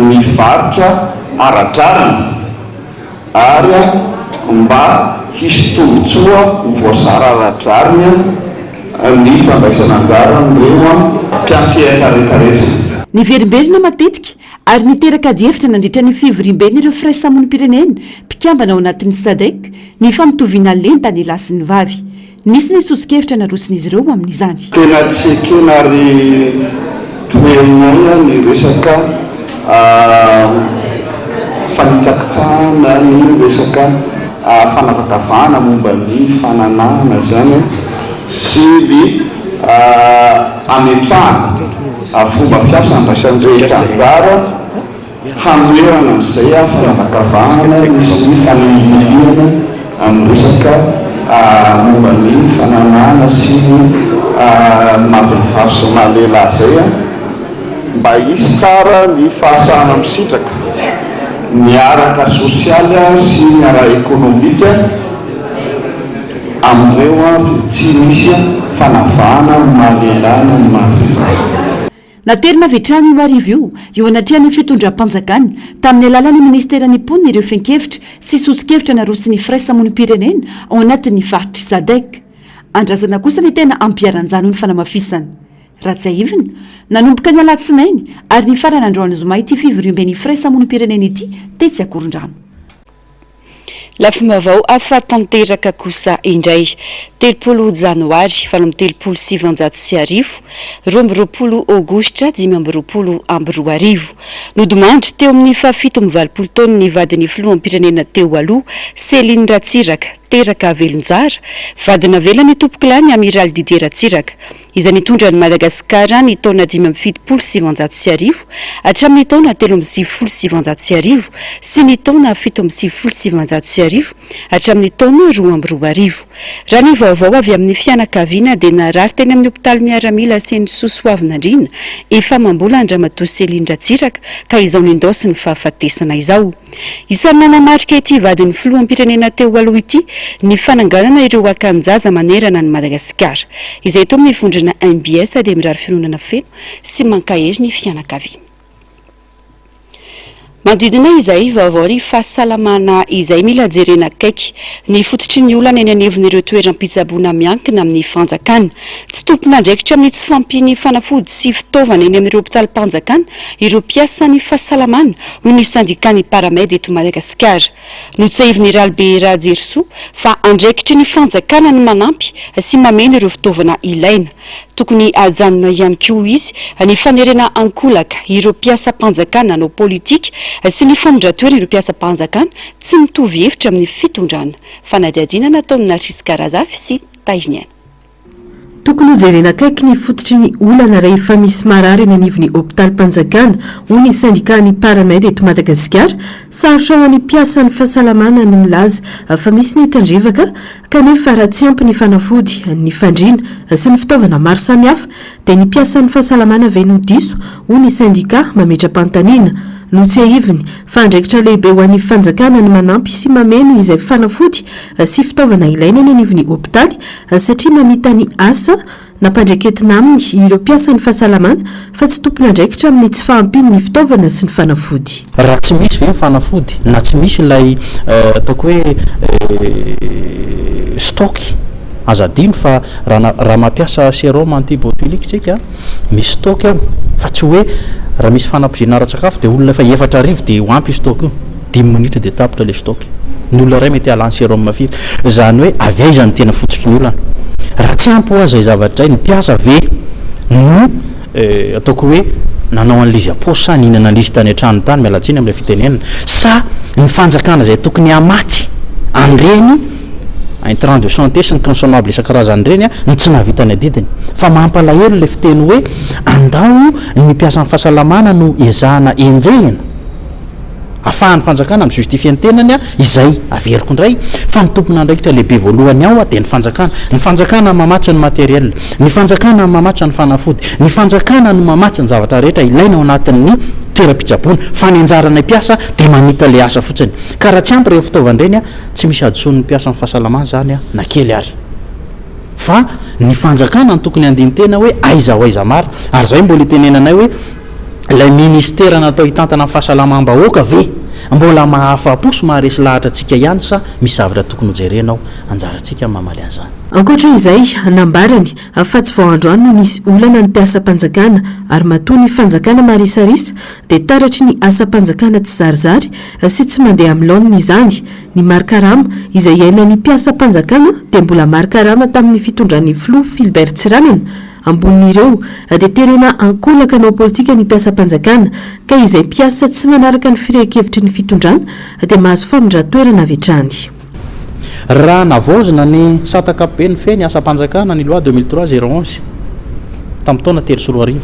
ny varotra ara-drariny. Ary mba hisy tombontsoa ho voazara ara-drariny ny fandraisana anjara amin'ireo mpiantsehatra rehetrarehetra. Niverimberina matetika ary niteraka adihevitra nandritra ny fivoriamben'ireo firaisamonim-pirenena mpikambana ao anatin'ny Sadec ny fampitoviana lenta ny lahy sy ny vavy. Nisy ny soso-kevitra naroson'izy ireo amin'izany. Tena tsy ekena ary toherinay ny resaka fanitsakitsahana ny resaka fanavakavahana momba ny fananahana izany sy ny hametrahana fomba fiasa handraisan'ny rehetra anjara Hanoherana amin'izay fanavakavahana sy ny fanilihana amin'ny resaka momba ny fananahana sy ny maha vehivavy sy maha lehilahy izay mba hisy tsara ny fahasahana misitraka ny araka sosialy sy ny ara-ekonomika amin'ireo tsy misy fanavahana amin'ny maha lehilahy na ny maha vehivavy. Naterina avy hatrany io hariva io, eo anatrehan'ny fitondram-panjakana, tamin'ny alalan'ny minisiteran'ny Mponina ireo fehin-kevitra sy soso-kevitra naroson'ny firaisamonim-pirenena ao anatin'ny faritry Sadec. Andrasana kosa ny tena hampiharan-jany hoy ny fanamafisana. Raha tsiahivina, nanomboka ny alatsinainy ary nifarana androany zoma ity fivoriamben'ny firaisamonim-pirenena ity tetsy Akorondrano. Lafim-baovao hafa tanteraka kosa indray. 30 janoary 1938, 22 aogositra 2025. Nodimandry teo amin'ny faha-87 taonany ny vadin'ny filoham-pirenena teo aloha, Céline Ratsiraka, teraka Velonjara, vady navelan'ny tompokolahy ny Amiraly Didier Ratsiraka. izay nitondra an'i Madagasikara ny taona 1975 hatramin'ny taona 1993 sy ny taona 1997 hatramin'ny taona 2002. Raha ny vaovao avy amin'ny fianakaviana dia narary teny amin'ny hopitaly miaramila Senisoa Soavinandriana efa amam-bolana Ramatoa Céline Ratsiraka ka izao nindaosin'ny fahafatesana izao. Isan'ny nanamarika ity vadin'ny filoham-pirenena teo aloha ity ny fananganana ireo akan-jaza manerana an'i Madagasikara. Izay eto amin'ny vondrona mbs dia mirary fiononana feno sy mankahery ny fianakaviana. Manodidina izay vaovao ny fahasalamana izay mila jerena akaiky ny fototry ny olana eny anivon'ireo toeram-pitsaboana miankina amin'ny fanjakana. Tsy tompon'andraikitra amin'ny tsy fahampian'ny fanafody sy fitaovana eny amin'ireo hopitalim-panjakana ireo mpiasan'ny fahasalamana, hoy ny sendikan'ny Paramed eto Madagasikara. Notsahivin'i Ralibe Rajerisoa fa andraikitry ny fanjakana ny manampy sy mameno ireo fitaovana ilaina. Tokony hajanona ihany koa, hoy izy, ny fanerena ankolaka ireo mpiasam-panjakana hanao politika sy ny famindran-toerana ireo mpiasam-panjakana tsy mitovy hevitra amin'ny fitondrana. Fanadihadiana nataon'i Narciska Razafy sy Tahiniaina. Tokony hojerena akaiky ny fototry ny olana rehefa misy marary eny anivon'ny hopitalim-panjakana, hoy ny sendikan'ny Paramed eto Madagasikara. Sarotra ho an'ny mpiasan'ny fahasalamana ny milaza fa misy ny tandrevaka kanefa raha tsy ampy ny fanafody, ny fandriana sy ny fitaovana maro samihafa dia ny mpiasan'ny fahasalamana ve no diso, hoy ny sendika mametra-panontaniana. Notsiahiviny fa andraikitra lehibe ho an'ny fanjakana ny manampy sy mameno izay fanafody sy fitaovana ilaina eny anivon'ny hopitaly satria mamita ny asa nampandraiketina aminy ireo mpiasan'ny fahasalamana fa tsy tompon'andraikitra amin'ny tsy fahampian'ny fitaovana sy ny fanafody. Raha tsy misy ve ny fanafody na tsy misy ilay ataoko hoe stock, aza adino fa raha raha mampiasa sérum antibotulique tsika misy stock ao fa tsy hoe raha misy fanampoizinana ara-tsakafo dia olona efa 4000 dia ho ampy io stock io. Dimy minitra dia tapitra ilay stock. Ny olona iray mety hahalany sérum firy? Izany hoe avy aiza no tena fototry ny olana? Raha tsy ampy hoa izay zavatra izay, ny mpiasa ve no ataoko hoe nanao an'ilay izy am-paosy sa nihinana an'ilay izy tany an-trano tany, miala tsiny amin'ilay fitenenana, sa ny fanjakana izay tokony hamatsy an'ireny intrants de santé sy ny consommables isan-karazany ireny no tsy nahavita ny adidiny? Fa mampalahelo ilay fiteny hoe andao ny mpiasan'ny fahasalamana no ezahana enjehina. Afahan'ny fanjakana mi-justifier ny tenany izay, averiko indray, fa ny tompon'andraikitra lehibe voalohany ao dia ny fanjakana. Ny fanjakana mamatsy ny matériel, ny fanjakana mamatsy ny fanafody, ny fanjakana no mamatsy ny zavatra rehetra ilaina ao anatin'ny toeram-pitsaboana, fa ny anjaranay mpiasa dia mamita ilay asa fotsiny. Ka raha tsy ampy ireny fitaovana ireny, tsy misy hadisoan'ny mpiasan'ny fahasalamana izany na kely ary. Fa ny fanjakana no tokony handini-tena hoe aiza ho aiza marina. Ary izay mbola itenenanay hoe ilay ministera natao hitantana ny fahasalamam-bahoaka ve mbola mahafa-po sy maharesy lahatra antsika ihany sa misy zavatra tokony hojerena ao? Anjarantsika ny mamaly an'izany. Ankoatra izay, nambarany fa tsy vao androany no nisy olana ny mpiasam-panjakana ary matoa ny fanjakana marisarisa dia taratry ny asam-panjakana tsy zarizary sy tsy mandeha amin'ny laoniny izany. Ny mari-karama izay iainan'ny mpiasam-panjakana dia mbola mari-karama tamin'ny fitondran'ny filoha Philbert Tsiranana. Ambonin'ireo dia terena ankolaka hanao politika ny mpiasam-panjakana ka izay mpiasa tsy manaraka ny firehan-kevitry ny fitondrana dia mahazo famindran-toerana avy hatrany. Raha navaozina ny sata ankapobeny mifehy ny asam-panjakana, ny loi 2003 011, tamin'ny taona 2003,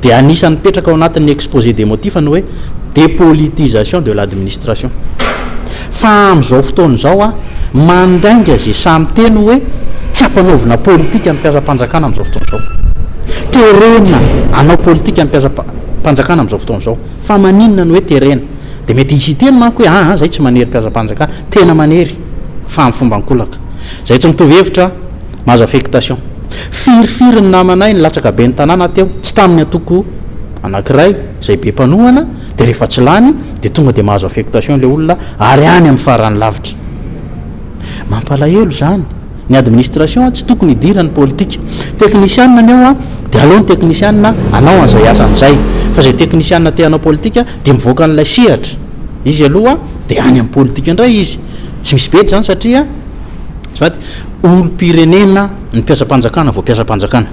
dia anisan'ny mipetraka ao anatin'ny exposé des motifs ny hoe dépolitisation de l'administration. Fa amin'izao fotoana izao a, mandainga izay sahy miteny hoe tsy ampanaovina politika ny mpiasam-panjakana amin'izao fotoana izao. Terena hanao politika ny mpiasam-panjakana amin'izao fotoana izao. Fa maninona no hoe terena? Dia mety hisy hiteny manko hoe aa zay tsy manery mpiasam-panjakana. Tena manery fa amin'ny fomba ankolaka. Izay tsy mitovy hevitra mahazo affectation. Firifiry ny namanay nilatsaka ben'ny tanàna teo, tsy tamin'ny antoko anankiray izay be mpanohana, dia rehefa tsy lany dia tonga dia mahazo affectation ilay olona ary any amin'ny farany lavitra. Mampalahelo izany. Ny administration tsy tokony hidiran'ny politika. Teknisianina ny ao dia aleo ny teknisianina hanao an'izay asany izay. Fa izay teknisianina te hanao politika dia mivoaka an'ilay sehatra izy aloha dia any amin'ny politika indray izy. Tsy misy bedy izany satria azafady, olom-pirenena ny mpiasam-panjakana vao mpiasam-panjakana.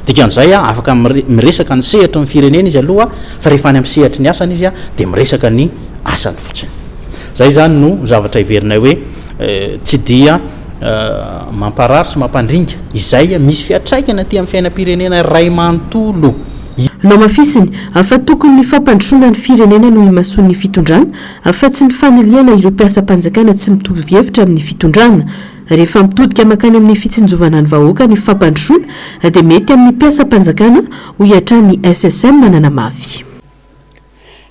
Dikan'izay afaka miresaka ny sehatry ny firenena izy aloha fa rehefa any amin'ny sehatry ny asany izy dia miresaka ny asany fotsiny. Izay izany no zavatra heverinay hoe tsy dia mamparary sy mampandringa izay misy fiantraikany aty amin'ny fiainam-pirenena iray manontolo. Nohamafisiny fa tokony ny fampandrosoana ny firenena no imasoan'ny fitondrana fa tsy ny fanilihana ireo mpiasam-panjakana tsy mitovy hevitra amin'ny fitondrana. Rehefa mitodika mankany amin'ny fitsinjovana ny vahoaka ny fampandrosoana dia mety amin'ny mpiasam-panjakana, hoy hatrany ny SSM nanamafy.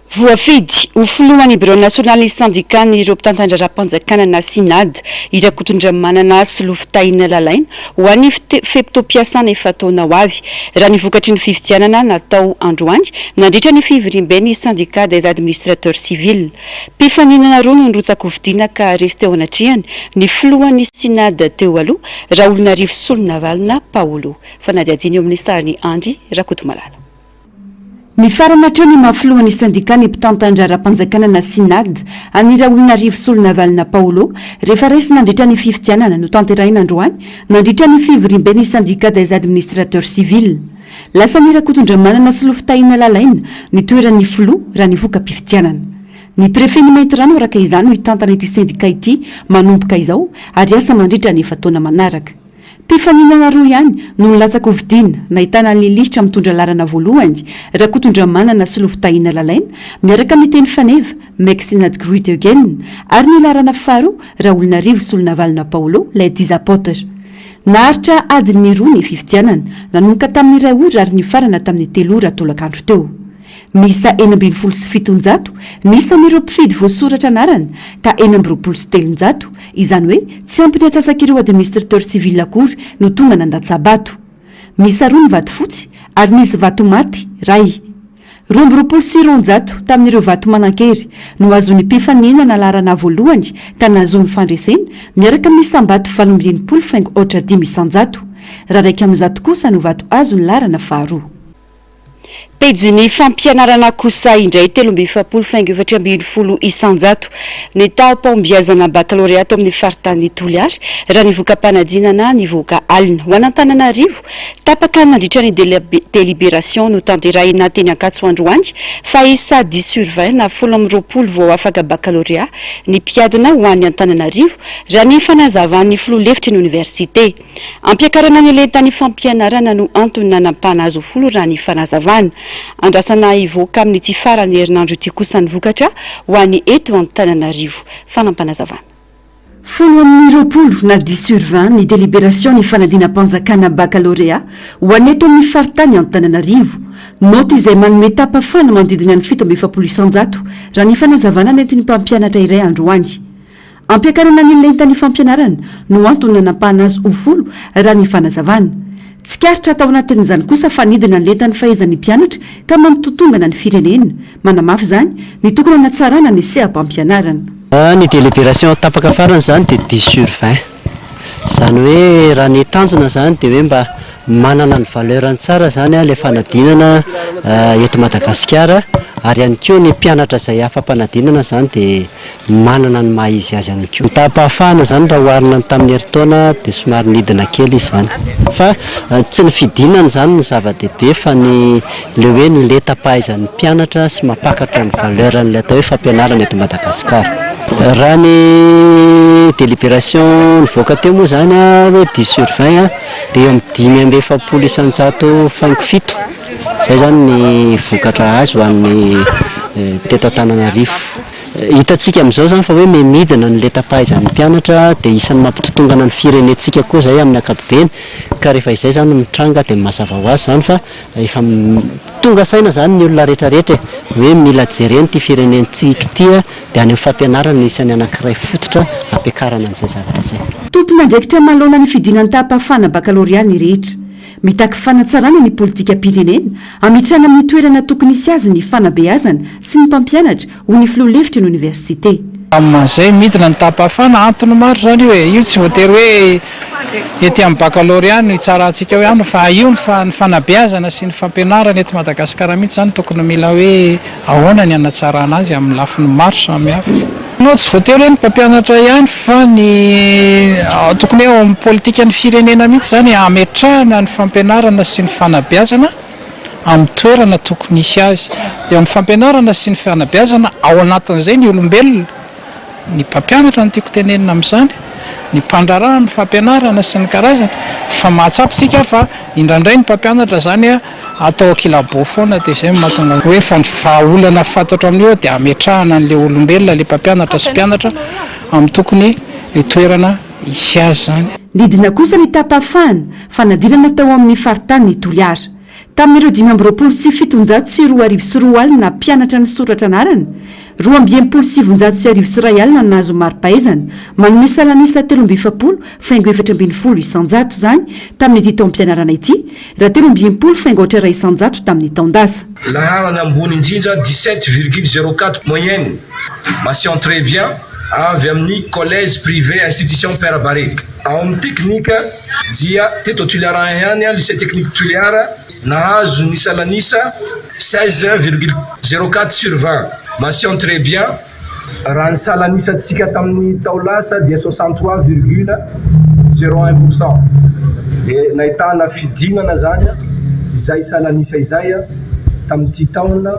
Voafidy ho filohan'ny birao nasionalin'ny sendikan'ireo mpitantan-draharaham-panjakana na Synad i Rakotondramanana Solofotahina Lalaina ho an'ny fe-potoam-piasana efa-taona ho avy, raha ny vokatry ny fifidianana natao androany nandritra ny fivoriamben'ny Syndicat des administrateurs civils. Mpifaninana roa no nirotsak'hofidiana ka resy teo anatrehany ny filohan'ny Synad teo aloha, Raolonarivo Solonavalona Paolo. Fanadihadiana eo amin'ny sarin'i Andry Rakotomalala. Mifarana hatreo ny maha filohan'ny sendikan'ny mpitantan-draharaham-panjakana na Synad an'i Raolonarivo Solonavalona Paolo rehefa resy nandritra ny fifidianana notanterahina androany nandritra ny fivoriamben'ny Syndicat des administrateurs civils. Lasan'i Rakotondramanana Solofotahina Lalaina ny toeran'ny filoha raha ny voka-pifidianana. Ny prefet-n'i Maintirano araka izany no hitantana ity sendika ity manomboka izao ary hiasa mandritra ny efa-taona manaraka. Mpifaninana roa ihany no nilatsa-kofidiana, nahitana an'i Lisitra mitondra laharana voalohany, Rakotondramanana Solofotahina Lalaina, miaraka amin'ny teny faneva, Make Synad Great Again, ary ny laharana faharoa, Raolonarivo Solonavalona Paolo, Les Dix Apôtres. Naharitra adiny roa ny fifidianana, nanomboka tamin'ny iray ora ary nifarana tamin'ny telo ora tolakandro teo. Miisa 716 ny isan'ireo mpifidy voasoratra anarana ka 326, izany hoe tsy ampy ny atsasak'ireo administrateurs civils akory no tonga nandatsa-bato. Miisa roa ny vato fotsy ary nisy vato maty iray. 222 tamin'ireo vato manan-kery no azon'ny mpifaninana laharana voalohany ka nahazoany fandresena miaraka amin'ny isam-bato 68 faingo aotra 5%, raha 101 kosa no vato azon'ny laharana faharoa. Pejin'ny fampianarana kosa indray 43 faingo 14% ny taham-pahombiazana bakalorea ato amin'ny faritanin'i Toliara raha ny voka-panadinana nivoaka alina. Ho an'Antananarivo, tapaka nandritra ny délibération notanterahina teny Ankatso androany fa isa dix sur vingt na 20 vao afaka bakalorea ny mpiadina ho an'i Antananarivo raha ny fanazavan'ny filoha lefitry ny oniversite. Ampiakarana ny lentan'ny fampianarana no antony nanampahana azy ho folo raha ny fanazavana. Andrasana hivoaka amin'ity faran'ny herinandro ity kosa ny vokatra ho an'ny eto Antananarivo. Fanampanazavan. 10 amin'ny 20 na dix sur vingt ny délibération ny fanadinam-panjakana bakalorea ho an'ny eto amin'ny faritany Antananarivo. Naoty izay manome taham-pahafahana manodidina ny 47% raha ny fanazavana nentin'ny mpampianatra iray androany. Ampiakarana ny lentan'ny fampianarana no antony nanampahana azy ho folo raha ny fanazavana. Tsikaritra tao anatin'izany kosa fa nidina ny lentan'ny fahaizan'ny mpianatra ka mampitotongana ny firenena. Manamafy izany ny tokony hanatsarana ny seha-pampianarana. Ny délibération tapaka farany izany dia dix sur vingt. Izany hoe raha ny tanjona izany dia hoe mba manana ny valeur-ny tsara izany ilay fanadinana eto Madagasikara ary ihany koa ny mpianatra izay afa-panadinana izany dia manana ny maha izy azy ihany koa. Ny taham-pahafahana izany raha oharina ny tamin'ny herintaona dia somary nidina kely izy izany. Fa tsy ny fidinana izany no zava-dehibe fa ny ilay hoe ny lentam-pahaizan'ny mpianatra sy mampakatra ny valeur-n'ilay atao hoe fampianarana eto Madagasikara. Raha ny délibération nivoaka teo moa izany hoe dix sur vingt dia eo amin'ny 45% faingo fito. Izay izany ny vokatra azo ho an'ny teto Antananarivo. Hitantsika amin'izao izany fa hoe miha-midina ny lentam-pahaizan'ny mpianatra dia isan'ny mampitotongana ny firenentsika koa izay amin'ny ankapobeny ka rehefa izay izany no mitranga dia mazava ho azy izany fa efa tonga saina izany ny olona rehetra rehetra e, hoe mila jerena ity firenentsika ity dia any amin'ny fampianarana isan'ny anankiray fototra hampiakarana an'izay zavatra izay. Tompon'andraikitra manoloana ny fidinan'ny taham-pahafahana bakalorea ny rehetra. Mitaky fanatsarana ny politikam-pirenena, hametrahana amin'ny toerana tokony hisy azy ny fanabeazana sy ny mpampianatra, hoy ny filoha lefitry ny oniversite. Amin'izay midina ny taham-pahafahana, antony maro izany io e, io tsy voatery hoe ety amin'ny baccalauréat no hitsarantsika hoe any fa io ny ny fanabeazana sy ny fampianarana eto Madagasikara mihitsy izany tokony mila hoe ahoana ny hanatsarana azy amin'ny lafiny maro samihafa. No tsy voatery hoe ny mpampianatra ihany fa ny tokony hoe ao amin'ny politikan'ny firenena mihitsy izany hametrahana ny fampianarana sy ny fanabeazana amin'ny toerana tokony hisy azy. Dia amin'ny fampianarana sy ny fanabeazana, ao anatin'izay ny olombelona, ny mpampianatra no tiako tenenina amin'izany, ny mpandraharaha amin'ny fampianarana sy ny karazany, fa mahatsapa isika fa indraindray ny mpampianatra izany atao ankilabao foana dia izay no mahatonga hoe fa ny vahaolana fantatro amin'io dia hametrahana an'ilay olombelona, ilay mpampianatra sy mpianatra amin'ny tokony toerana hisy azy izany. Nidina kosa ny taham-pahafahana fanadinana tao amin'ny faritanin'i Toliara. Tamin'ireo 2725 mpianatra nisoratra anarana, 1962 no nahazo mari-pahaizana, manome salan'isa 43,14% izany tamin'ity taom-pianarana ity, raha 63,4% tamin'ny taon-dasa. Laharana ambony indrindra, 17,04 moyenne, mention très bien, avy amin'ny Collège Privé Institution Père Barré. Ao amin'ny teknika dia teto Toliara ihany, Lycée Technique Toliara, nahazo ny salan'isa 16,04 sur 20, mention très bien. Raha ny salan'isantsika tamin'ny tao-lasa dia 63,01 pour cent. Dia nahitana fidinana izany izay salan'isa izay tamin'ity taona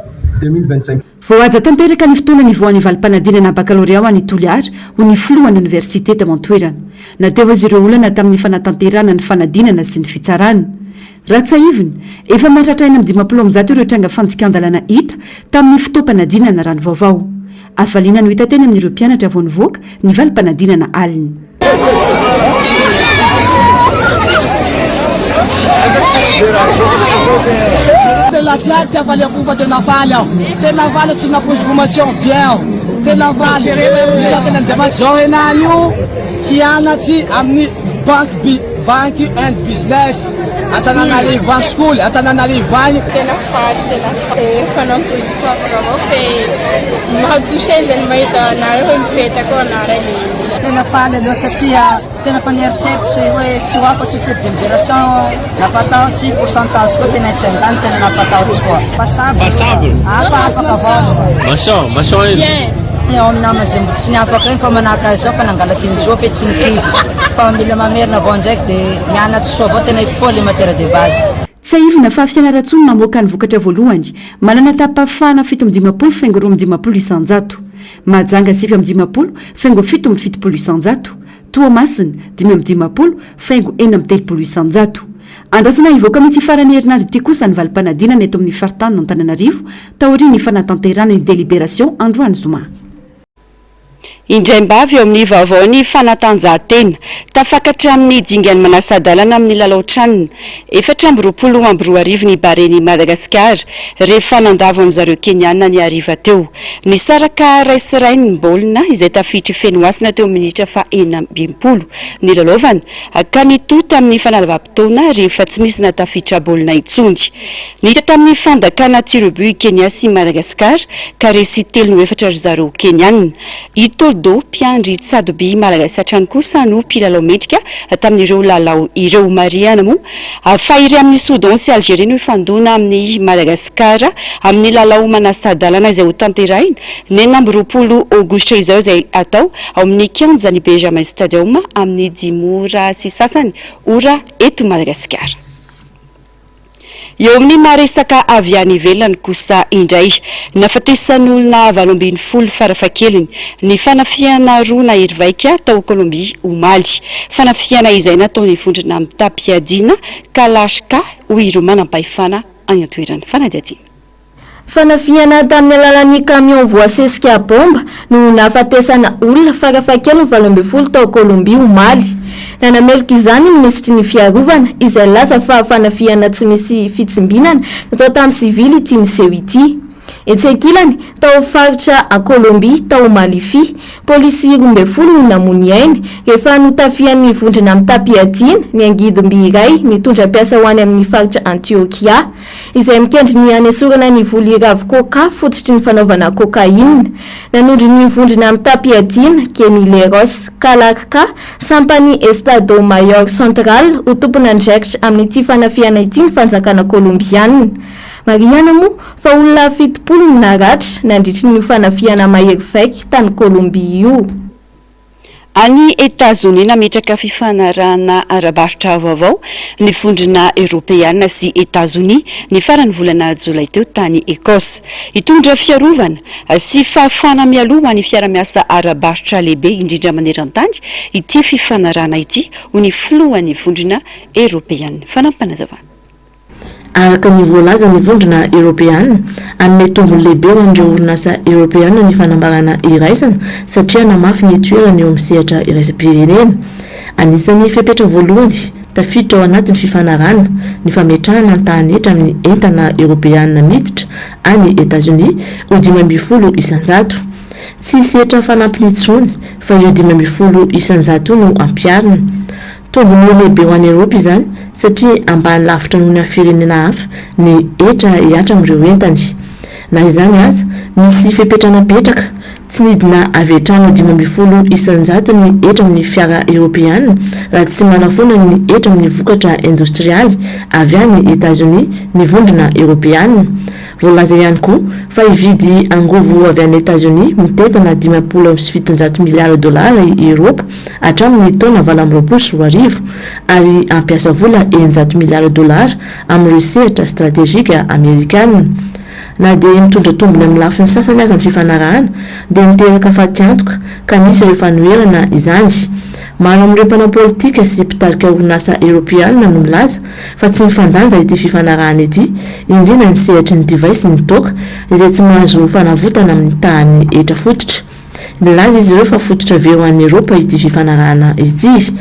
2025. Voahaja tanteraka ny fotoana nivoahan'ny valim-panadinana bakalorea ho an'i Toliara, hoy ny filohan'ny oniversite tao an-toerana. Na teo aza ireo olana tamin'ny fanatanterahana ny fanadinana sy ny fitsarana. Raha tsiahivina, efa mahatratra 156 ireo tranga fandikan-dalàna hita tamin'ny fotoam-panadinana raha ny vaovao. Hafaliana no hita teny amin'ireo mpianatra vao nivoaka ny valim-panadinana alina. Tena tsy haiko ty hafaliako fa tena faly aho. Tena faly tsy nampoiziko mention bien aho. Tena faly. Misaotra an'Andriamanitra. Zao henany io hianatsy amin'ny banky bi banky and business Antananarivo any school Antananarivo any. Tena faly tena faly. Efa nampoiziko afaka avao fe maha touché zany mahita anareo hoe mipetaka ao anareo le izy. Tena faly aloha satria tena fa nieritreritry hoe tsy ho afa satria délibération nampatahotsy, pourcentage koa tena tsy andany tena nampatahotsy koa. Passable hafa afaka avao. Maçon, maçon ino? Eo amin'ny nama izay mbo tsy niafaka iny fa manahaka azy zao fa nangalaka injoa fe tsy nikivy fa mila mamerina avao ndraiky de mianatry soa avao tena il faut le matière de base. Tsiahivina fa Fianarantsoa no namoaka ny vokatra voalohany, manana taham-pahafahana 57,52 isan-jato. Mahajanga 59,77 isan-jato, Toamasina 55,36 isan-jato. Andrasana hivoaka amin'ity faran'ny herinandro ity kosa ny valim-panadinana eto amin'ny faritanin'Antananarivo taorian'ny fanatanterahana ny délibération androany zoma. Indraim-bavy eo amin'ny vaovao ny fanatanjahantena. Tafakatra amin'ny dingan'ny manasa-dalana amin'ny lalao Chan 2024 ny Baren'i Madagasikara rehefa nandavo an-dry zareo Keniana ny hariva teo. Nisaraka ray sy rainy ny baolina izay tafiditry Fenohasina teo amin'ny minitra faha-66 nilalaovana ka nitohy tamin'ny fanalavam-potoana rehefa tsy nisy nahatafiditra baolina intsony. Niditra tamin'ny fandakana tir au but i Kenya sy Madagasikara ka resy telo noho efatra ry zareo Keniana. I Toldo, mpiandry tsadoby malagasy hatrany kosa no mpilalao mendrika tamin'ireo lalao ireo. Marihana moa fa iry amin'i Soudan sy Algerie no hifandona amin'i Madagasikara amin'ny lalao manasa-dalana izay hotanterahina ny 26 aogositra izao izay hatao ao amin'ny kianjan'ny Benjamin Stadium amin'ny dimy ora sy sasany ora eto Madagasikara. Eo amin'ny maha resaka avy any ivelany kosa indray, nahafatesan'olona 18 farafahakeliny ny fanafihana roa nahery vaika tao Kolombia omaly. Fanafihana izay nataon'ny vondrona mitam-piadiana Kalashka, hoy ireo manampahefana any an-toerana. Fanadihadiana. Fanafihana tamin'ny alalan'ny camion voasesika baomba no nahafatesana olona farafahakeliny 18 tao Kolombia omaly. Nanameloka izany ny minisitry ny fiarovana izay nilaza fa fanafihana tsy misy fitsimbinana natao tamin'ny sivily ity niseho ity. Etsy ankilany, tao faritra Kolombia, tao Malifia, polisy 12 no namoy ny ainy rehefa notafihan'ny vondrona mitam-piadiana ny angidimby iray nitondra mpiasa ho any amin'ny faritra Antioquia, izay mikendry ny hanesorana ny voly ravin-coca fototry ny fanaovana cocaïne. Nanondro ny vondrona mitam-piadiana Guerrilleros Calarca, sampan'ny Estado Mayor Central ho tompon'andraikitra amin'ity fanafihana ity ny fanjakana Kolombiana. Marihana moa fa olona 70 no naratra nandritry ny fanafihana mahery vaika tany Kolombia io. Any Etazonia, nametraka fifanarahana ara-barotra vaovao ny Vondrona Eoropeana sy Etazonia ny faran'ny volana jolay teo tany Ecosse. Hitondra fiarovana sy fahafahana mialoha ho an'ny fiara-miasa ara-barotra lehibe indrindra maneran-tany ity fifanarahana ity, hoy ny filohan'ny Vondrona Eoropeana. Fanampim-panazavana. Araka ny voalazan'ny Vondrona Eoropeana, hanome tombony lehibe ho an'ireo orinasa Eoropeana ny fanambarana iraisana satria hanamafy ny toerany eo amin'ny sehatra iraisam-pirenena. Anisan'ny fepetra voalohany tafiditra ao anatin'ny fifanarahana ny fametrahana ny tahan'ny hetra amin'ny entana Eoropeana miditra any Etazonia ho 15%. Tsy hisy hetra fanampiny intsony fa io 15% io no hampiharina. Tombony lehibe ho an'i Eoropa izany satria ambany lavitra noho ny an'ny firenena hafa ny hetra hihatra amin'ireo entany. Na izany aza, misy fepetra napetraka, tsy nidina avy hatrany ho 15% ny hetra amin'ny fiara eoropeana raha tsy manafoana ny hetra amin'ny vokatra indostrialy avy any Etazonia ny Vondrona Eoropeana. Voalaza ihany koa fa hividy angovo avy any Etazonia mitentina 750 miliara dolara i Eoropa hatramin'ny taona 2028 ary hampiasa vola 600 miliara dolara amin'ireo sehatra stratejika amerikana. Na dia mitondra tombony amin'ny lafiny sasany aza ny fifanarahana dia niteraka fatiantoka ka nisy ireo fanoherana izany. Maro amin'ireo mpanao politika sy mpitarika orinasa Eoropeana no milaza fa tsy mifandanja ity fifanarahana ity, indrindra ny sehatry ny divay sy ny toaka izay tsy mahazo fanavotana amin'ny tahan'ny hetra fototra. Nilaza izy ireo fa fototra very ho an'i Eropa ity fifanarahana ity.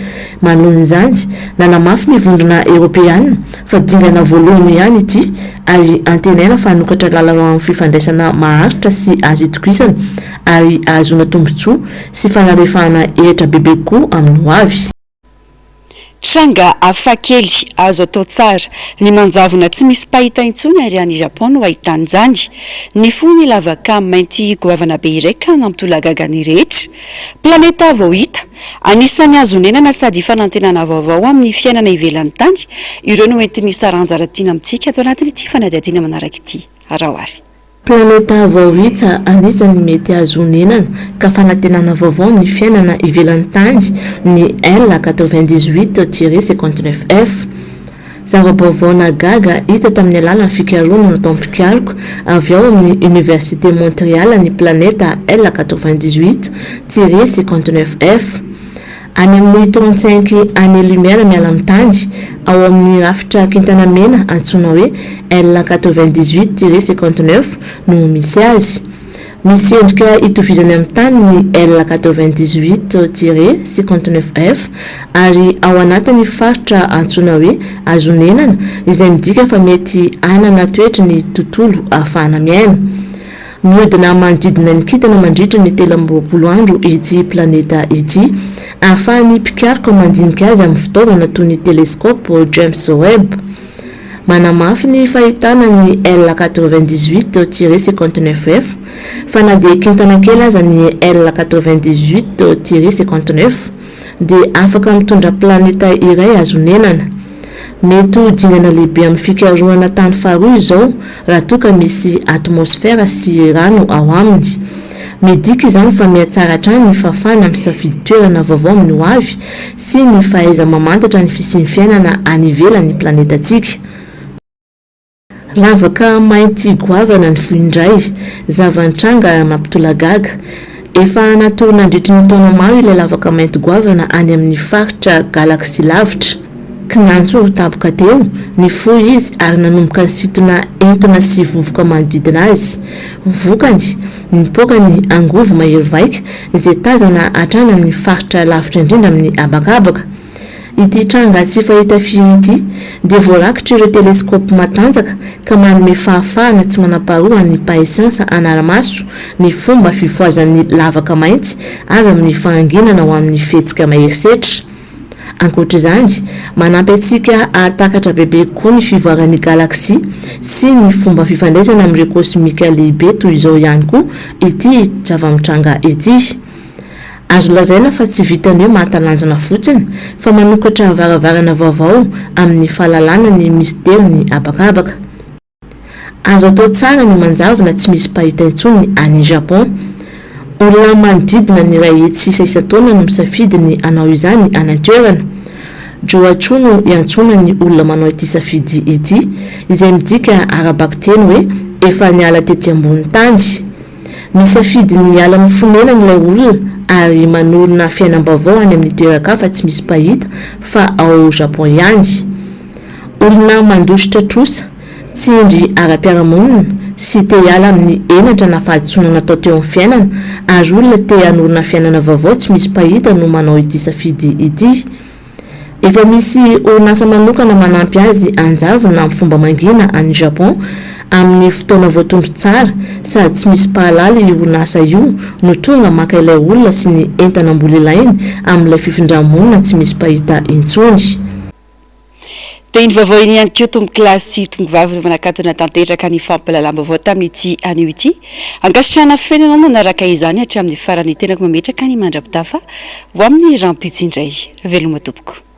Manoloana izany, nanamafy ny Vondrona Eoropeana fa dingana voalohany ihany ity ary antenaina fa hanokatra lalana ho amin'ny fifandraisana maharitra sy azo itokisana ary hahazoana tombontsoa sy fanalefahana hetra bebe kokoa amin'ny hoavy. Tranga hafakely, azo atao tsara ny manjavona tsy misy mpahita intsony ary any Japon no ahitana izany. Nifoha ny lavaka mainty goavana be iray ka nampitolagaga ny rehetra. Planeta vao hita, anisan'ny azo onenana sady fanantenana vaovao amin'ny fiainana ivelan'ny tany, ireo no entin'ny Saranja Ratiana amintsika ato anatin'ity fanadihadiana manaraka ity. Araho ary. Planeta vao hita anisan'ny mety azo onenana ka fanantenana vaovao ny fiainana ivelan'ny tany ny L 98 tiret 59 F. Zava-baovao nahagaga hita tamin'ny alalan'ny fikarohana nataon'ny mpikaroka avy ao amin'ny Université Montreal ny planeta L 98 tiret 59 F. Any amin'ny 35 années-lumière miala amin'ny tany, ao amin'ny rafitra kintana mena antsoina hoe L 98 tiret 59 no misy azy. Misy endrika itovizany amin'ny tany ny L 98 tiret 59 F ary ao anatin'ny faritra antsoina hoe azonenana izay midika fa mety hanana toetry ny tontolo ahafahana miaina. Mihodina manodidina ny kintana mandritra ny 23 andro ity planeta ity, ahafahan'ny mpikaroka mandinika azy amin'ny fitaovana toy ny teleskaopy James Webb. Manamafy ny fahitana ny L 98 tiret 59 F fa na dia kintana kely aza ny L 98 tiret 59 dia afaka mitondra planeta iray azo onenana. Mety ho dingana lehibe amin'ny fikarohana tany faharoa izao raha toa ka misy atmosfera sy rano ao aminy. Midika izany fa mihatsara hatrany ny fahafahana misafidy toerana vaovao amin'ny hoavy sy ny fahaiza-mamantatra ny fisian'ny fiainana any ivelan'ny planetantsika. Lavaka mainty goavana nifoha indray, zava-nitranga mampitolagaga. Efa natory nandritry ny taona maro ilay lavaka mainty goavana any amin'ny faritra galaxie lavitra. Kinanjo tampoka teo, nifoha izy ary nanomboka nisintona entona sy vovoka manodidina azy. Vokany, nipoaka ny angovo mahery vaika izay tazana hatrany amin'ny faritra lavitra indrindra amin'ny habakabaka. Ity tranga tsy fahita firy ity dia voarakitr'ireo teleskaopy matanjaka ka manome fahafahana tsy manam-paharoa an'ny mpahay siansa hanara-maso ny fomba fifohazan'ny lavaka mainty avy amin'ny fahanginana ho amin'ny fihetsika mahery setra. Ankoatra izany, manampy antsika hahatakatra bebe kokoa ny fivoaran'ny galaksia sy ny fomba fifandraisana amin'ireo kosmika lehibe toy izao ihany koa ity zava-mitranga ity. Azo lazaina fa tsy vitan'ny hoe mahatalanjona fotsiny fa manokatra varavarana vaovao amin'ny fahalalana ny misterin'ny habakabaka. Azo atao tsara ny manjavona tsy misy mpahita intsony any Japon. Olona manodidina ny 100 sisa isan-taona no misafidy ny hanao izany any an-toerana. Johachu no iantsoana ny olona manao ity safidy ity, izay midika ara-bakiteny hoe efa niala tety ambony tany. Misafidy ny hiala amin'ny fonenany ilay olona ary manorina fiainam-baovao any amin'ny toeran-kafa tsy misy mpahita fa ao Japon ihany. Olona mandositra trosa, tsindry ara-piarahamonina sy te hiala amin'ny henatra na fahadisoana natao teo amin'ny fiainana ary olona te hanorina fiainana vaovao tsy misy mpahita no manao ity safidy ity. Efa misy orinasa manokana manampy azy hanjavona amin'ny fomba mangina any Japon amin'ny fotoana voatondro tsara sady tsy misy mpahalala io orinasa io no tonga maka ilay olona sy ny entana mbola ilainy amin'ilay fifindra-monina tsy misy mpahita intsony. Dia iny vaovao iny ihany koa tompokolahy sy tompovavy no manakatona tanteraka ny fampahalalam-baovao tamin'ity anio ity. Ankasitrahana feno ianao nanaraka izany hatramin'ny farany. Tenako mametraka ny mandra-pitafa ho amin'ny rahampitso indray. Veloma tompoko.